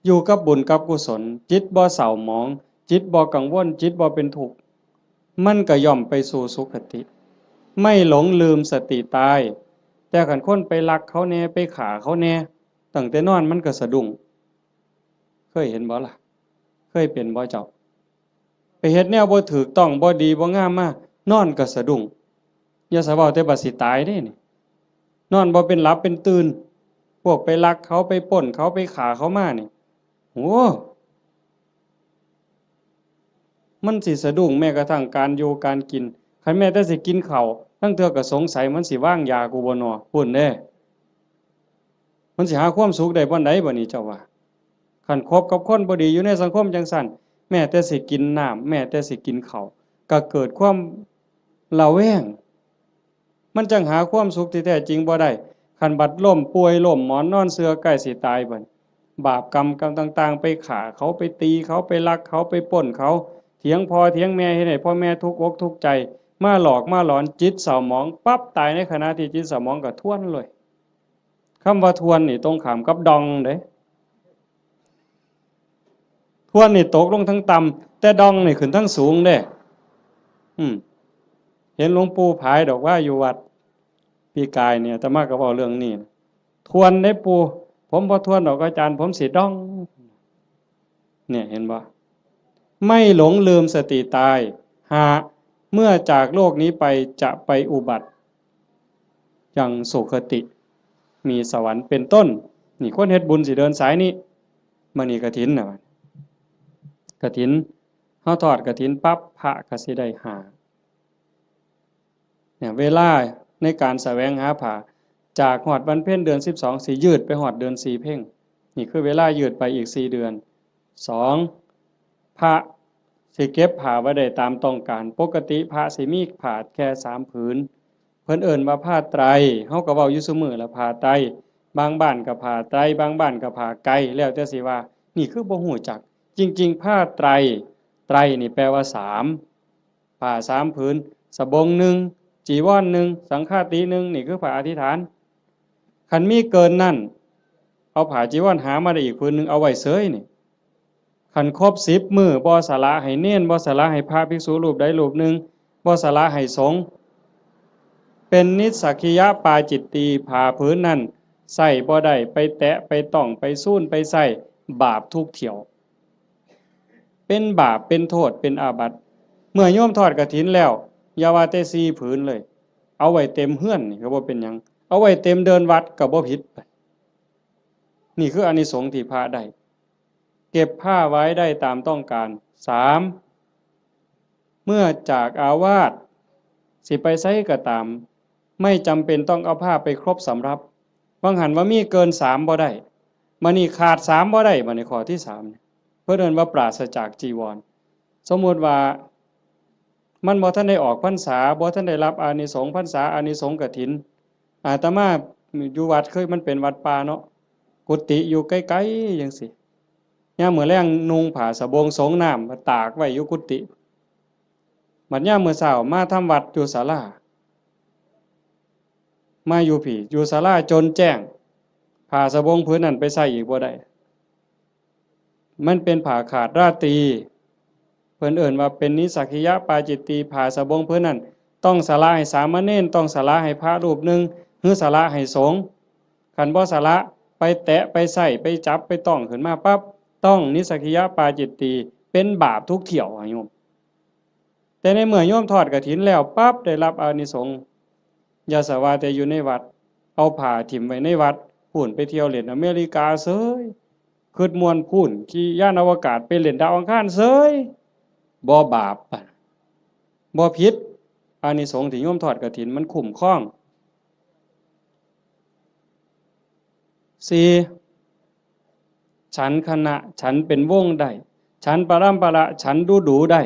อยู่กับบุญกับกุศล จิตบ่เศร้าหมอง จิตบ่กังวล จิตบ่เป็นทุกข์ มันก็ย่อมไปสู่สุคติ ไม่หลงลืมสติตาย แต่คันคนไปลักเขาแน่ ไปฆ่าเขาแน่ ตั้งแต่นอนมันก็สะดุ้ง เคยเห็นบ่ล่ะ เคยเป็นบ่เจ้า ไปเฮ็ดแนวบ่ถูกต้อง บ่ดี บ่งามมา นอนก็สะดุ้ง อย่าสะเว้าแต่บัดสิตายเด้นี่ นอนบ่เป็นหลับเป็นตื่น พวกไปลักเขา ไปปล้นเขา ไปฆ่าเขามานี่ โอ้ มันสิสะดุ้งแม้กระทั่งการอยู่การกิน คันแม้แต่สิกินข้าว ลางเทื่อก็สงสัยมันสิวางยากูบ่น้อ พู้นเด้ มันสิหาความสุขได้บ่อนใดบ่นี่เจ้าว่า คันคบกับคนบ่ดีอยู่ในสังคมจั่งซั้น แม้แต่สิกินน้ำ แม้แต่สิกินข้าว ก็เกิดความระแวง มันจั่งหาความสุขที่แท้จริงบ่ได้ คันบัดล้มป่วยล้มหมอนนอนเสื่อใกล้สิตายบัด บาปกรรมกรรมต่างๆ ไปฆ่าเขา ไปตีเขา ไปลักเขา ไปปล้นเขา เถียงพ่อเถียงแม่ เฮ็ดให้พ่อแม่ทุกข์อกทุกข์ใจ มาหลอกมาหลอน จิตเศร้าหมองปั๊บ ตายในขณะที่จิตเศร้าหมองก็ทวนเลย คำว่าทวนนี่ตรงข้ามกับด่องเด้ ทวนนี่ตกลงทางต่ำ แต่ด่องนี่ขึ้นทางสูงเด้ อืม เห็นหลวงปู่ผายดอกว่าอยู่วัด ปีกายเนี่ย อาตมาก็เว้าเรื่องนี้ ทวนเด้ปู่ ผมบ่ทวนดอกอาจารย์ ผมสิด่อง เนี่ย เห็นบ่ ไม่หลงลืมสติตาย ห้า เมื่อจากโลกนี้ไปจะไปอุบัติ ยังสุคติ มีสวรรค์เป็นต้น นี่คนเฮ็ดบุญสิเดินสายนี้ มื้อนี้กฐินน่ะ กฐิน เฮาทอดกฐินปั๊บ พระก็สิได้ห้า เนี่ย เวลาในการแสวงหาผ้า จากฮอดวันเพ็ญเดือนสิบสอง สิยืดไปฮอดเดือนสี่เพ็ญ นี่คือเวลายืดไปอีกสี่เดือน สอง พระสิเก็บผ้าไว้ได้ตามต้องการ ปกติพระสิมีผ้าแค่สามผืน เพิ่นเอิ้นว่าผ้าไตร เฮาก็เว้าอยู่ซุมื้อละ ผ้าไตร บางบ้านก็ผ้าไตร บางบ้านก็ผ้าไก แล้วแต่สิว่า นี่คือบ่ฮู้จัก จริงๆ ผ้าไตร ไตรนี่แปลว่าสาม ผ้าสามผืน สบงหนึ่ง จีวรหนึ่ง สังฆาติหนึ่ง นี่คือผ้าอธิษฐาน คันมีเกินนั้น เอาผ้าจีวรหามาได้อีกผืนหนึ่ง เอาไว้เสยนี่ คันครบสิบมื้อ บ่สละให้เณร บ่สละให้พระภิกษุรูปใดรูปหนึ่ง บ่สละให้สงฆ์ เป็นนิสสักขิยปาจิตตี ผ้าผืนนั้นใส่บ่ได้ ไปแตะ ไปต้อง ไปซูน ไปใส่ บาปทุกเที่ยว เป็นบาป เป็นโทษ เป็นอาบัติ เมื่อโยมทอดกฐินแล้ว อย่าว่าแต่สี่ผืนเลย เอาไว้เต็มเฮือนนี่ก็บ่เป็นหยัง เอาไว้เต็มเดินวัดก็บ่ผิด นี่คืออานิสงส์ที่พระได้ เก็บผ้าไว้ได้ตามต้องการ สาม เมื่อจากอาวาส สิไปไสก็ตาม ไม่จำเป็นต้องเอาผ้าไปครบสำรับ บางหันว่ามีเกินสามบ่ได้ บัดนี้ขาดสามบ่ได้ บัดนี้ข้อที่สามเนี่ย เพิ่นเอิ้นว่าปราศจากจีวร สมมุติว่า มันบ่ทันได้ออกพรรษา บ่ทันได้รับอานิสงส์พรรษา อานิสงส์กฐิน อาตมาอยู่วัด เคยมันเป็นวัดป่าเนาะ กุฏิอยู่ไกลๆจั่งซี้ ยามมื้อแลงนุ่งผ้าสบงสงน้ำมาตากไว้อยู่กุฏิ บัดยามมื้อเช้ามาทำวัดอยู่ศาลา มาอยู่พี้ อยู่ศาลาจนแจ้ง ผ้าสบงผืนนั้นไปใส่อีกบ่ได้ มันเป็นผ้าขาดราตรี เพิ่นเอิ้นว่าเป็นนิสสักขิยปาจิตตี ผ้าสบงผืนนั้น ต้องสละให้สามเณร ต้องสละให้พระรูปหนึ่ง หรือสละให้สงฆ์ คันบ่สละ ไปแตะ ไปใส่ ไปจับ ไปต้องขึ้นมาปั๊บ ต้องนิสสักขิยปาจิตตี เป็นบาปทุกเที่ยวอะโยม แต่ในเมื่อโยมทอดกฐินแล้วปั๊บ ได้รับอานิสงส์ อย่าสะว่าแต่อยู่ในวัด เอาผ้าถิ่มไว้ในวัด พู้นไปเที่ยวเล่นอเมริกาเสย คิดม่วนพู้น ขี่ยานอวกาศไปเล่นดาวอังคารเสย บ่บาป บ่ผิด อานิสงส์ที่โยมทอดกฐินมันคุ้มครอง สี่ ฉันคณะ ฉันเป็นวงได้ ฉันปรัมปรา ฉันดูดูได้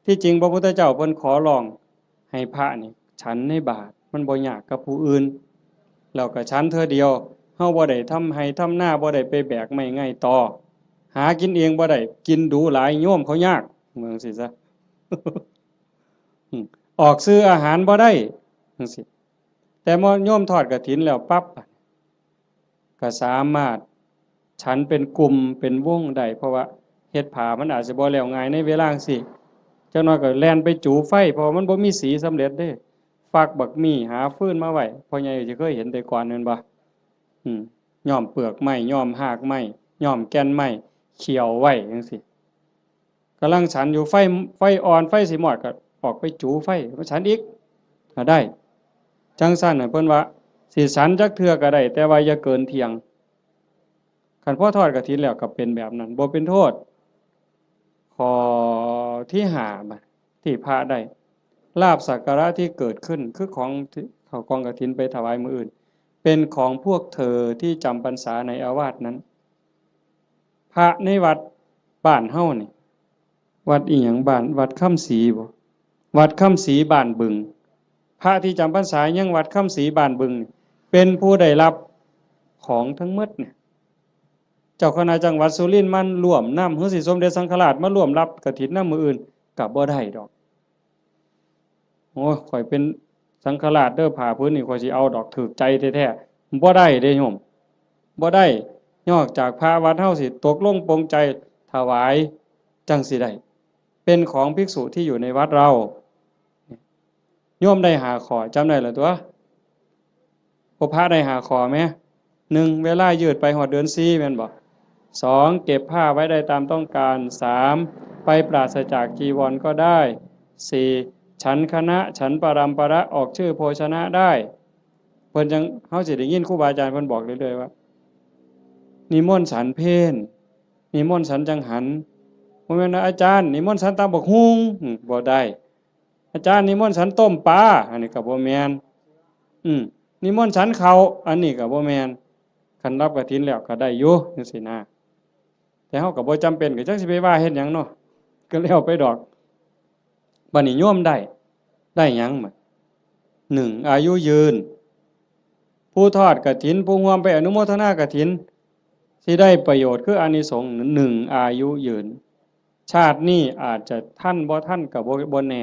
ที่จริงพระพุทธเจ้าเพิ่นขอร้องให้พระนี่ฉันในบาตร มันบ่ยากกับผู้อื่น แล้วก็ฉันเทื่อเดียว เฮาบ่ได้ทำไฮ่ทำนา บ่ได้ไปแบกไม้ไงต่อ หากินเองบ่ได้ กินดูหลายโยมเขายาก เมืองสิซะ อืม ออกซื้ออาหารบ่ได้จังซี้ แต่มอโยมทอดกฐินแล้วปั๊บ ก็สามารถฉันเป็นกลุ่มเป็นวงได้ เพราะว่าเฮ็ดผ้ามันอาจสิบ่แล้วง่ายในเวลาจั่งซี้ จักหน่อยก็แล่นไปจูไฟ เพราะว่ามันบ่มีสีสำเร็จเด้ ฟักบักมี่ หาฟืนมาไว้ พ่อใหญ่สิเคยเห็นแต่ก่อนแม่นบ่ อืม ย้อมเปลือกไม้ ย้อมฮากไม้ ย้อมแก่นไม้ เคี่ยวไว้จั่งซี้ กำลังฉันอยู่ ไฟ ไฟอ่อน ไฟสิมอดก็ออกไปจูไฟมาฉันอีก ก็ได้ จั่งซั้นน่ะ เพิ่นว่าสิฉันจักเทื่อก็ได้ แต่ว่าอย่าเกินเที่ยง คันพอทอดกฐินแล้วก็เป็นแบบนั้น บ่เป็นโทษ ข้อที่ห้า บัดที่พระได้ ลาภสักการะที่เกิดขึ้น คือของที่เข้ากองกฐินไปถวายมื้ออื่น เป็นของพวกเธอที่จำพรรษาในอาวาสนั้น พระในวัดบ้านเฮานี่ วัดอีหยัง บ้าน วัดคำศรีบ่ วัดคำศรีบ้านบึง พระที่จำพรรษายังวัดคำศรีบ้านบึงนี่ เป็นผู้ได้รับของทั้งหมดเนี่ย เจ้าคณะจังหวัดสุรินทร์มาร่วมนำ หรือสิสมเด็จสังฆราชมาร่วมรับกฐินนำมื้ออื่น ก็บ่ได้ดอก โอ้ย ข้อยเป็นสังฆราชเด้อ ผ้าผืนนี้ข้อยสิเอาดอก ถูกใจแท้ๆ บ่ได้เด้โยม บ่ได้ นอกจากพระวัดเฮาสิตกลงปลงใจถวาย จั่งสิได้ เป็นของภิกษุที่อยู่ในวัดเรา โยมได้ห้าข้อ จำได้แล้วตั๊ว พวกพระได้ห้าข้อแหม หนึ่ง เวลายืดไปฮอดเดือนสี่ แม่นบ่ สอง เก็บผ้าไว้ได้ตามต้องการ สาม ไปปราศจากจีวรก็ได้ สี่ ฉันคณะ ฉันปรัมประ ออกชื่อโภชนะได้ เพิ่นจั่ง เฮาสิได้ยินครูบาอาจารย์เพิ่นบอกเรื่อยๆว่า นิมนต์ฉันเพล นิมนต์ฉันจังหัน บ่แม่นว่า อาจารย์ นิมนต์ฉันตำบักหุ่ง อืม บ่ได้ อาจารย์นิมนต์ฉันต้มปลา อันนี้ก็บ่แม่น อืม นิมนต์ฉันข้าว อันนี้ก็บ่แม่น คันรับกฐินแล้วก็ได้อยู่จั่งซี้นะ แต่เฮาก็บ่จำเป็น ก็จักสิไปว่าเฮ็ดหยังเนาะ ก็แล้วไปดอก บัดนี้โยมได้ ได้หยังบัด หนึ่ง อายุยืน ผู้ทอดกฐิน ผู้ร่วมไปอนุโมทนากฐิน สิได้ประโยชน์คืออานิสงส์ หนึ่ง อายุยืน ชาตินี้อาจจะทันบ่ทันก็บ่ บ่แน่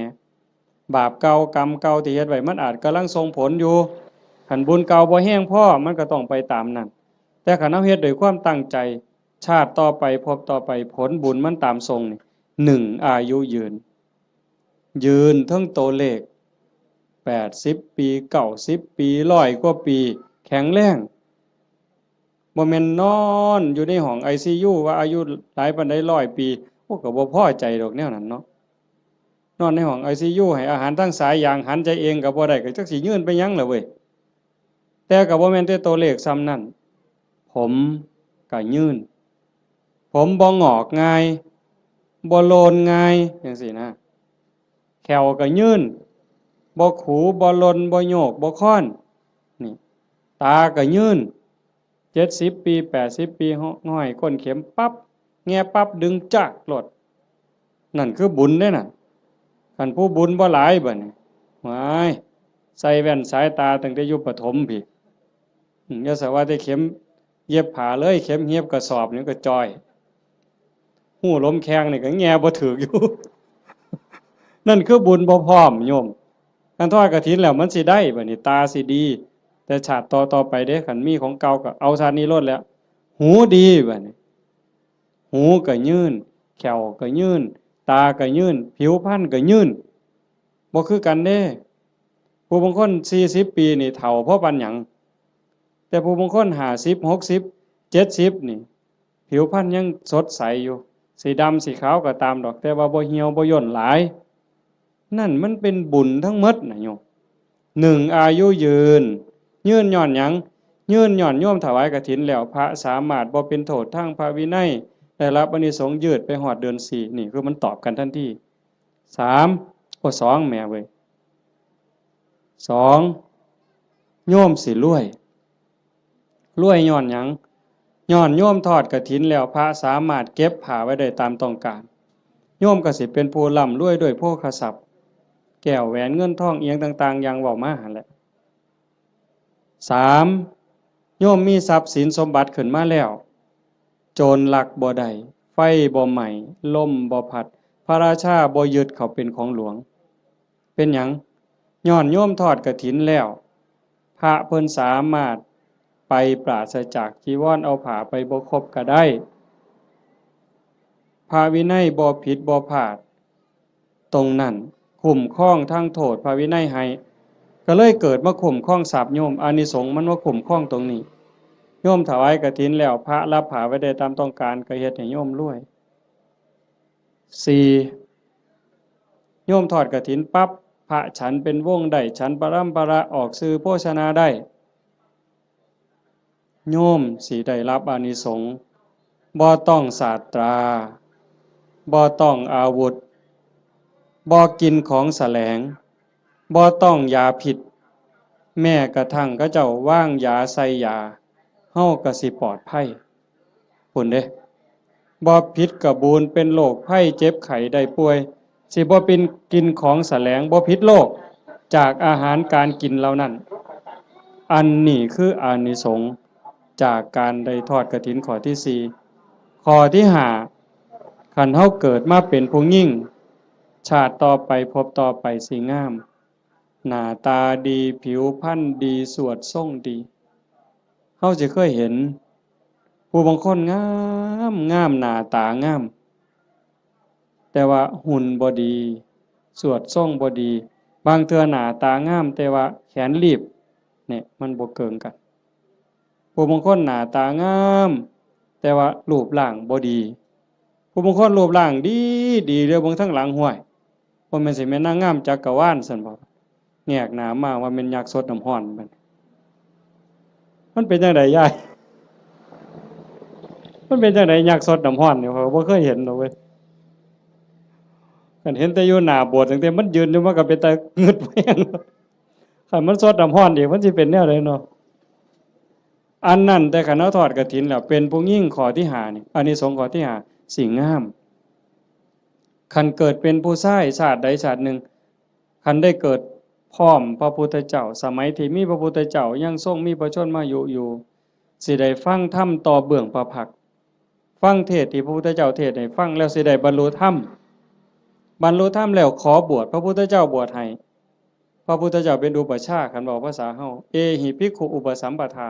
บาปเก่ากรรมเก่าที่เฮ็ดไว้มันอาจกำลังส่งผลอยู่ คันบุญเก่าบ่แฮงพอมันก็ต้องไปตามนั้น แต่คันเฮาเฮ็ดด้วยความตั้งใจ ชาติต่อไปภพต่อไปผลบุญมันตามส่งนี่ หนึ่ง อายุยืน ยืนเทิงตัวเลข แปดสิบปี เก้าสิบปี ร้อยกว่าปี แข็งแรง บ่แม่นนอนอยู่ในห้องไอซียู ว่าอายุหลายปานใด ร้อยปี โอ้ ก็บ่พอใจดอกแนวนั้นเนาะ นอนในห้องไอซียู ให้อาหารทางสายยาง หันใจเองก็บ่ได้ ก็จักสิยืนไปหยังล่ะเว้ย แต่ก็บ่แม่นแต่ตัวเลขส่ำนั้น ผมก็ยืน ผมบ่งอกง่าย บ่โลนง่ายจั่งซี้นะ แข้วก็ยืน บ่ขู บ่หล่น บ่โยก บ่คอน นี่ ตาก็ยืน เจ็ดสิบปี แปดสิบปี ห้อยก้นเข็มปั๊บ แงะปั๊บ ดึงจากโลด นั่นคือบุญเด้นั่น คันผู้บุญบ่หลายบัดนี้ ว้าย ใส่แว่นสายตาตั้งแต่อยู่ประถมพี้ อืม อย่าสะว่าแต่เข็มเย็บผ้าเลย เข็มเย็บกระสอบนี่ก็จ่อย ฮู้ลมแข้งนี่ก็แงะบ่ถืกอยู่ นั่นคือบุญบ่พร้อมโยม คันทอดกฐินแล้วมันสิได้บัดนี้ ตาสิดี แต่ชาติต่อๆไปเด้ คันมีของเก่าก็เอาชาตินี้โลดแหล้ว หูดีบัดนี้ หูก็ยืน แข้วก็ยืน ตาก็ยืน ผิวพรรณก็ยืน บ่คือกันเด้ ผู้บางคนสี่สิบปีนี่เฒ่าพอปานหยัง แต่ผู้บางคนห้าสิบ หกสิบ เจ็ดสิบนี่ ผิวพรรณยังสดใสอยู่ สิดำสิขาวก็ตามดอก แต่ว่าบ่เหี่ยวบ่ย่นหลาย นั่นมันเป็นบุญทั้งหมดนะโยม หนึ่ง อายุยืน ยืนย้อนหยัง ยืนย้อนโยมถวายกฐินแล้ว พระสามารถบ่เป็นโทษทางพระวินัย ได้รับอานิสงส์ยืดไปฮอดเดือนสี่ นี่คือมันตอบกันทันที สาม โอ้ สอง แหมเว้ย สอง โยมสิรวย รวยย้อนหยัง ย้อนโยมทอดกฐินแล้ว พระสามารถเก็บผ้าไว้ได้ตามต้องการ โยมก็สิเป็นผู้ร่ำรวยด้วยโภคทรัพย์ แก้วแหวนเงินทองอิหยังต่างๆ อย่างเว้ามาหั่นแหละ สาม โยมมีทรัพย์สินสมบัติขึ้นมาแล้ว โจรลักบ่ได้ ไฟบ่ไหม้ ลมบ่พัด พระราชาบ่ยึดเขาเป็นของหลวง เป็นหยัง ย้อนโยมทอดกฐินแล้ว พระเพิ่นสามารถไปปราศจากจีวร เอาผ้าไปบ่ครบก็ได้ พระวินัยบ่ผิดบ่พลาด ตรงนั้นคุ้มครองทั้งโทษพระวินัยให้ ก็เลยเกิดมาคุ้มครองทรัพย์โยม อานิสงส์มันมาคุ้มครองตรงนี้ โยมถวายกฐินแล้ว พระรับผ้าไว้ได้ตามต้องการ ก็เฮ็ดให้โยมรวย สี่ โยมทอดกฐินปั๊บ พระฉันเป็นวงได้ ฉันปรำปรา ออกสื่อโภชนาได้ โยมสิได้รับอานิสงส์ บ่ต้องสาตรา บ่ต้องอาวุธ บ่กินของแสลง บ่ต้องยาพิษ แม้กระทั่งเขาเจ้าวางยาใส่ยา เฮาก็สิปลอดภัย พุ้นเด้ บ่ผิดกะบูน เป็นโรคภัยเจ็บไข้ได้ป่วย สิบ่เป็นกินของแสลง บ่ผิดโรคจากอาหารการกินเหล่านั้น อันนี้คืออานิสงส์จากการได้ทอดกฐินข้อที่สี่ ข้อที่ห้า คันเฮาเกิดมาเป็นผู้หญิง ชาติต่อไปภพต่อไปสิงาม หน้าตาดี ผิวพรรณดี สวดทรงดี เฮาสิเคยเห็น ผู้บางคนงามงาม หน้าตางาม แต่ว่าหุ่นบ่ดี สวดทรงบ่ดี บางเทื่อหน้าตางาม แต่ว่าแขนลีบ เนี่ย มันบ่เกิ่งกัน ผู้บางคนหน้าตางาม แต่ว่ารูปร่างบ่ดี ผู้บางคนรูปร่างดีดี เดียวเบิ่งทางหลัง ห้วย บ่แม่นสิแม่นนางงามจักรวาลซั่นบ่ แงกหน้ามาว่าแม่นยักษ์ซดน้ำร้อนบัดนี้ มันเป็นจั่งใดยาย มันเป็นจั่งใดยักษ์ซดน้ำร้อนนี่ ข้อยก็บ่เคยเห็นดอกเว้ย คันเห็นแต่อยู่หน้าโบสถ์ ตั้งแต่มันยืนอยู่ มันก็เป็นตางึดแฮง คันมันซดน้ำร้อนอีก มันสิเป็นแนวใดเนาะ อันนั้นแต่คันเฮาทอดกฐินแล้ว เป็นผู้หญิงข้อที่ห้านี่ อานิสงส์ข้อที่ห้า สิงาม คันเกิดเป็นผู้ชายชาติใดชาติหนึ่ง คันได้เกิดพร้อมพระพุทธเจ้า สมัยที่มีพระพุทธเจ้ายังทรงมีพระชนมายุอยู่ สิได้ฟังธรรมต่อเบื้องพระพักตร์ ฟังเทศน์ที่พระพุทธเจ้าเทศน์ให้ฟังแล้วสิได้บรรลุธรรม บรรลุธรรมแล้วขอบวช พระพุทธเจ้าบวชให้ พระพุทธเจ้าเป็นอุปัชฌาย์ คันเว้าภาษาเฮา เอหิภิกขุอุปสัมปทา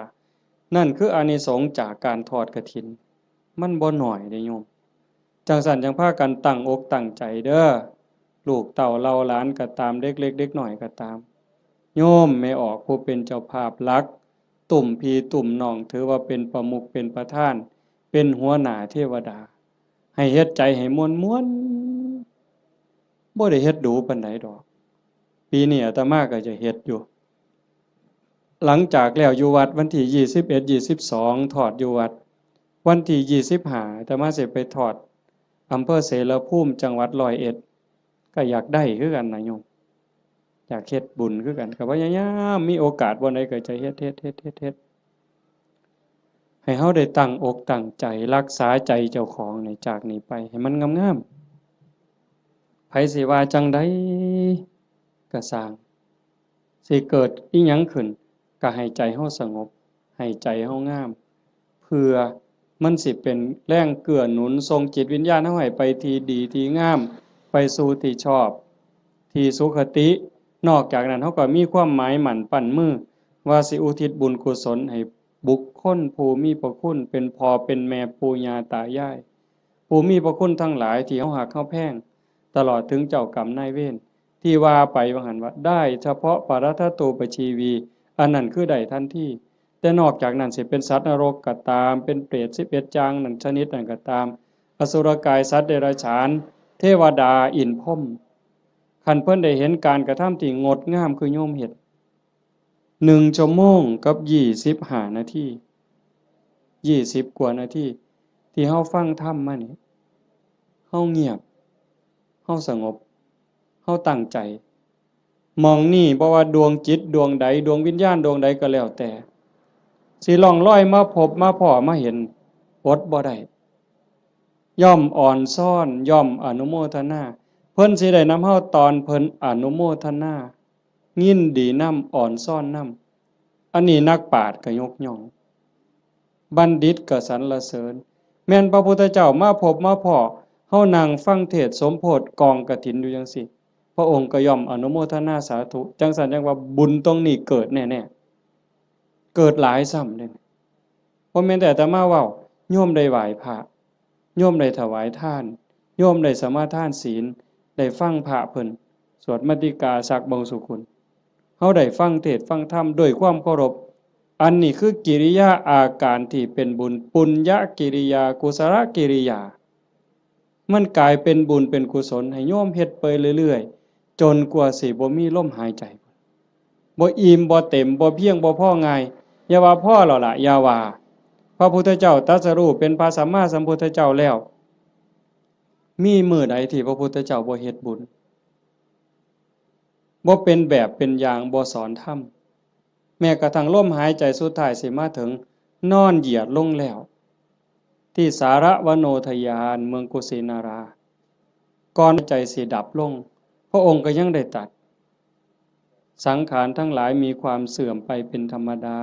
นั่นคืออานิสงส์จากการทอดกฐิน มันบ่น้อยเด้โยม จั่งซั้นจั่งพากันตั้งอกตั้งใจเด้อ ลูกเต้าเหล่าหลานก็ตาม เด็กเล็กเด็กน้อยก็ตาม โยมแม่ออกผู้เป็นเจ้าภาพหลัก ตุ้มพี่ตุ้มน้อง ถือว่าเป็นประมุขเป็นประธาน เป็นหัวหน้าเทวดา ให้เฮ็ดใจให้ม่วนๆ บ่ได้เฮ็ดดูปานใดดอก ปีนี้อาตมาก็จะเฮ็ดอยู่ หลังจากแล้วอยู่วัดวันที่ยี่สิบเอ็ด ยี่สิบสอง ทอดอยู่วัด วันที่ยี่สิบห้า อาตมาสิไปทอดอำเภอเสรภูมิ จังหวัดร้อยเอ็ด ก็อยากได้คือกันนะโยม อยากเฮ็ดบุญคือกัน ก็พยายามมีโอกาสบ่อนใดก็จะเฮ็ด เฮ็ด เฮ็ด เฮ็ด เฮ็ด ให้เฮาได้ตั้งอกตั้งใจรักษาใจเจ้าของนี่ จากนี้ไปให้มันงามๆ ไผสิว่าจั่งใดก็ซ่าง สิเกิดอิหยังขึ้น ก็ให้ใจเฮาสงบ ให้ใจเฮางาม เพื่อมันสิเป็นแรงเกื้อหนุนส่งจิตวิญญาณเฮาให้ไปที่ดีที่งาม ไปสู่ที่ชอบ ที่สุคติ นอกจากนั้นเฮาก็มีความหมายมั่นปั้นมือ ว่าสิอุทิศบุญกุศลให้บุคคลผู้มีพระคุณ เป็นพ่อเป็นแม่ปู่ย่าตายาย ผู้มีพระคุณทั้งหลายที่เฮาฮักเฮาแพง ตลอดถึงเจ้ากรรมนายเวร ที่ว่าไปว่าหั่นว่า ได้เฉพาะปรัตถตูปชีวี อันนั้นคือได้ทันที แต่นอกจากนั้นสิเป็นสัตว์นรกก็ตาม เป็นเปรตสิบเอ็ดอย่างนั้นชนิดนั้นก็ตาม อสุรกาย สัตว์เดรัจฉาน เทวดา อินทร์พรหม คันเพิ่นได้เห็นการกระทำที่งดงามคือโยมเฮ็ด หนึ่งชั่วโมงกับยี่สิบห้านาที ยี่สิบกว่านาที ที่เฮาฟังธรรมมานี่ เฮาเงียบ เฮาสงบ เฮาตั้งใจ หม่องนี้บ่ว่าดวงจิตดวงใด ดวงวิญญาณดวงใดก็แล้วแต่ สิล่องลอยมาพบมาพ้อมาเห็น อดบ่ได้ ย่อมอ่อนซ้อน ย่อมอนุโมทนา เพิ่นสิได้นำเฮาตอนเพิ่นอนุโมทนา ยินดีนำ อ่อนซ้อนนำ อันนี้นักปราชญ์ก็ยกย่อง บัณฑิตก็สรรเสริญ แม่นพระพุทธเจ้ามาพบมาพ้อ เฮานั่งฟังเทศน์สมโภชกองกฐินอยู่จั่งซี้ พระองค์ก็ย่อมอนุโมทนาสาธุ จั่งซั้นจั่งว่าบุญตรงนี้เกิดแน่ๆ เกิดหลายซ้ำเด้ บ่แม่นแต่อาตมาเว้า โยมได้ไหว้พระ โยมได้ถวายทาน โยมได้สมาทานศีล ได้ฟังพระเพิ่นสวดมัตติกาสักบางสุกุล เฮาได้ฟังเทศน์ฟังธรรมด้วยความเคารพ อันนี้คือกิริยาอาการที่เป็นบุญ ปุญญกิริยา กุศลกิริยา มันกลายเป็นบุญเป็นกุศลให้โยมเฮ็ดไปเรื่อยๆ จนกว่าสิบ่มีลมหายใจ บ่อิ่มบ่เต็ม บ่เพียงบ่พอง่าย อย่าว่าพอแล้วล่ะ อย่าว่า พระพุทธเจ้าตรัสรู้เป็นพระสัมมาสัมพุทธเจ้าแล้ว มีมื้อใดที่พระพุทธเจ้าบ่เฮ็ดบุญ บ่เป็นแบบเป็นอย่าง บ่สอนธรรม แม้กระทั่งลมหายใจสุดท้ายสิมาถึง นอนเหยียดลงแล้ว ที่สารวโนทยาน เมืองกุสินารา ก่อนใจสิดับลง พระองค์ก็ยังได้ตรัส สังขารทั้งหลายมีความเสื่อมไปเป็นธรรมดา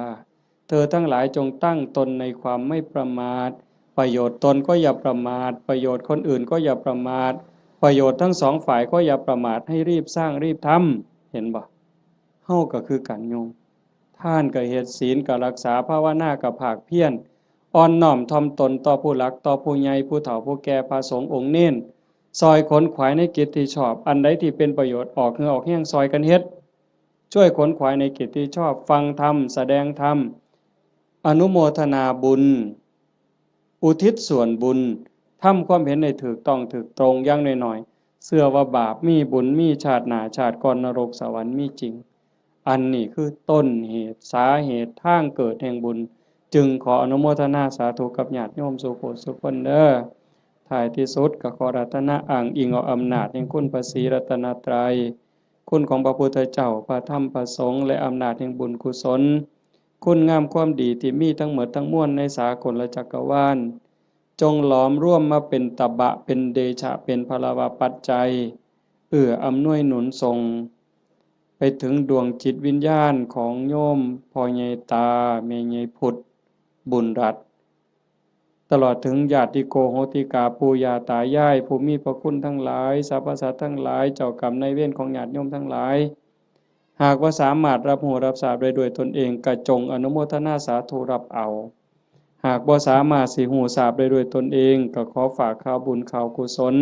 เธอทั้งหลายจงตั้งตนในความไม่ประมาท ประโยชน์ตนก็อย่าประมาท ประโยชน์คนอื่นก็อย่าประมาท ประโยชน์ทั้งสองฝ่ายก็อย่าประมาท ให้รีบสร้างรีบทำ เห็นบ่ เฮาก็คือกันโยม ทานก็เฮ็ด ศีลก็รักษา ภาวนาก็ภาคเพียร อ่อนน้อมถ่อมตนต่อผู้หลัก ต่อผู้ใหญ่ ผู้เฒ่า ผู้แก่ พระสงฆ์องค์เณร ซอยขนขวายในกิจที่ชอบ อันใดที่เป็นประโยชน์ ออกเหงื่อออกแฮงซอยกันเฮ็ด ช่วยขนขวายในกิจที่ชอบ ฟังธรรม แสดงธรรม อนุโมทนาบุญ อุทิศส่วนบุญ ทำความเห็นให้ถูกต้องถูกตรง อย่างน้อยๆ เชื่อว่าบาปมี บุญมี ชาติหน้าชาติก่อน นรกสวรรค์มีจริง อันนี้คือต้นเหตุ สาเหตุ ทางเกิดแห่งบุญ จึงขออนุโมทนาสาธุกับญาติโยมสู่ผู้สู่คนเด้อ ท้ายที่สุดก็ขออาราธนาอ้างอิงเอาอำนาจแห่งคุณพระศรีรัตนตรัย คุณของพระพุทธเจ้า พระธรรม พระสงฆ์ และอำนาจแห่งบุญกุศล คุณงามความดีที่มีทั้งหมดทั้งมวลในสากลจักรวาล จงหลอมรวมมาเป็นตบะ เป็นเดชะ เป็นพลวปัจจัย เอื้ออำนวยหนุนส่ง ไปถึงดวงจิตวิญญาณของโยมพ่อใหญ่ตา แม่ใหญ่พุทธ บุญรัตน์ ตลอดถึงญาติโกโหติกา ปู่ย่าตายาย ผู้มีพระคุณทั้งหลาย สรรพสัตว์ทั้งหลาย เจ้ากรรมนายเวรของญาติโยมทั้งหลาย หากว่าสามารถรับรู้รับทราบได้ด้วยตนเอง ก็จงอนุโมทนาสาธุรับเอา หากบ่สามารถสิรู้ทราบได้ด้วยตนเอง ก็ขอฝากข่าวบุญข่าวกุศล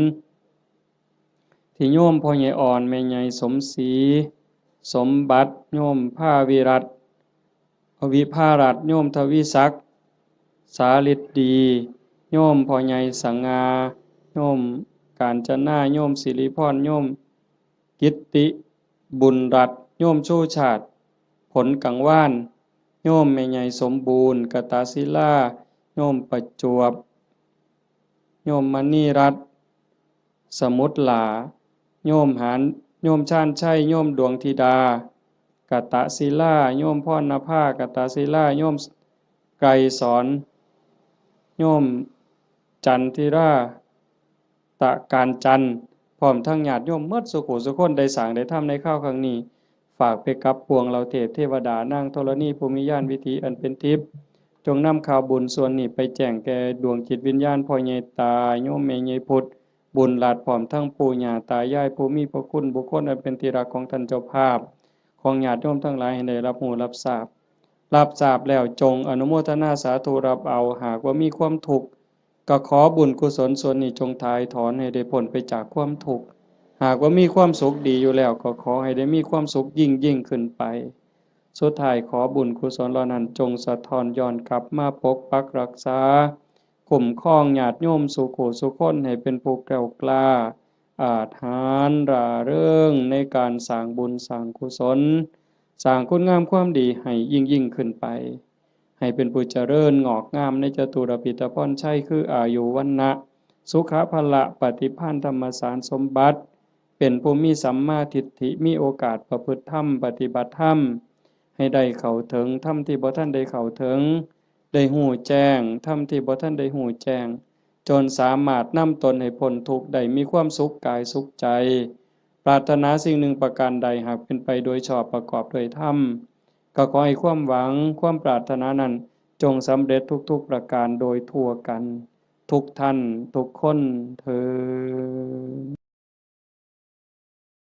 ที่โยมพ่อใหญ่อ่อน แม่ใหญ่สมศรี สมบัติ โยมภาวิรัตน์ วิภารัตน์ โยมทวีศักดิ์ สาฤทธิ์ดี โยมพ่อใหญ่สง่า โยมกาญจนา โยมสิริพร โยมกิตติ บุญรัตน์ โยมชูชาติ ผลกังวาน โยมแม่ใหญ่สมบูรณ์ กตศิลา โยมประจวบ โยมมณีรัตน์ สมุทรหลา โยมหาน โยมชาญชัย โยมดวงธิดา กตศิลา โยมพรณภา กตศิลา โยมไกรสอน โยมจันทิรา ตะการจันทร์ พร้อมทั้งญาติโยมหมดสู่ผู้สู่คน ได้สร้างได้ทำในคราวครั้งนี้ ฝากไปกับปวงเหล่าเทพเทวดา นางธรณี ผู้มีญาณวิถีอันเป็นทิพย์ จงนำข่าวบุญส่วนนี้ไปแจ้งแก่ดวงจิตวิญญาณพ่อใหญ่ตา โยมแม่ใหญ่พุทธ บุญรัตน์ พร้อมทั้งปู่ย่าตายาย ผู้มีพระคุณ บุคคลอันเป็นที่รักของท่านเจ้าภาพ ของญาติโยมทั้งหลายให้ได้รับรู้รับทราบ รับทราบแล้วจงอนุโมทนาสาธุรับเอา หากว่ามีความทุกข์ ก็ขอบุญกุศลส่วนนี้จงถ่ายถอนให้ได้พ้นไปจากความทุกข์ หากว่ามีความสุขดีอยู่แล้ว ก็ขอให้ได้มีความสุขยิ่งยิ่งขึ้นไป สุดท้ายขอบุญกุศลเหล่านั้นจงสะท้อนย้อนกลับมาปกปักรักษา คุ้มครองญาติโยมสู่ผู้สู่คนให้เป็นผู้แกล้วกล้า อาจหาญร่าเริงในการสร้างบุญสร้างกุศล สร้างคุณงามความดีให้ยิ่งยิ่งขึ้นไป ให้เป็นผู้เจริญงอกงามในจตุรพิธพรชัย คืออายุ วรรณะ สุขะ พละ ปฏิภาณ ธรรมสารสมบัติ เป็นผู้มีสัมมาทิฏฐิ มีโอกาสประพฤติธรรม ปฏิบัติธรรม ให้ได้เข้าถึงธรรมที่บ่ทันได้เข้าถึง ได้ฮู้แจ้งธรรมที่บ่ทันได้ฮู้แจ้ง จนสามารถนำตนให้พ้นทุกข์ได้ มีความสุขกายสุขใจ ปรารถนาสิ่งหนึ่งประการใด หากเป็นไปโดยชอบประกอบด้วยธรรม ก็ขอให้ความหวังความปรารถนานั้นจงสำเร็จทุกๆประการโดยทั่วกัน ทุกท่านทุกคนเทอ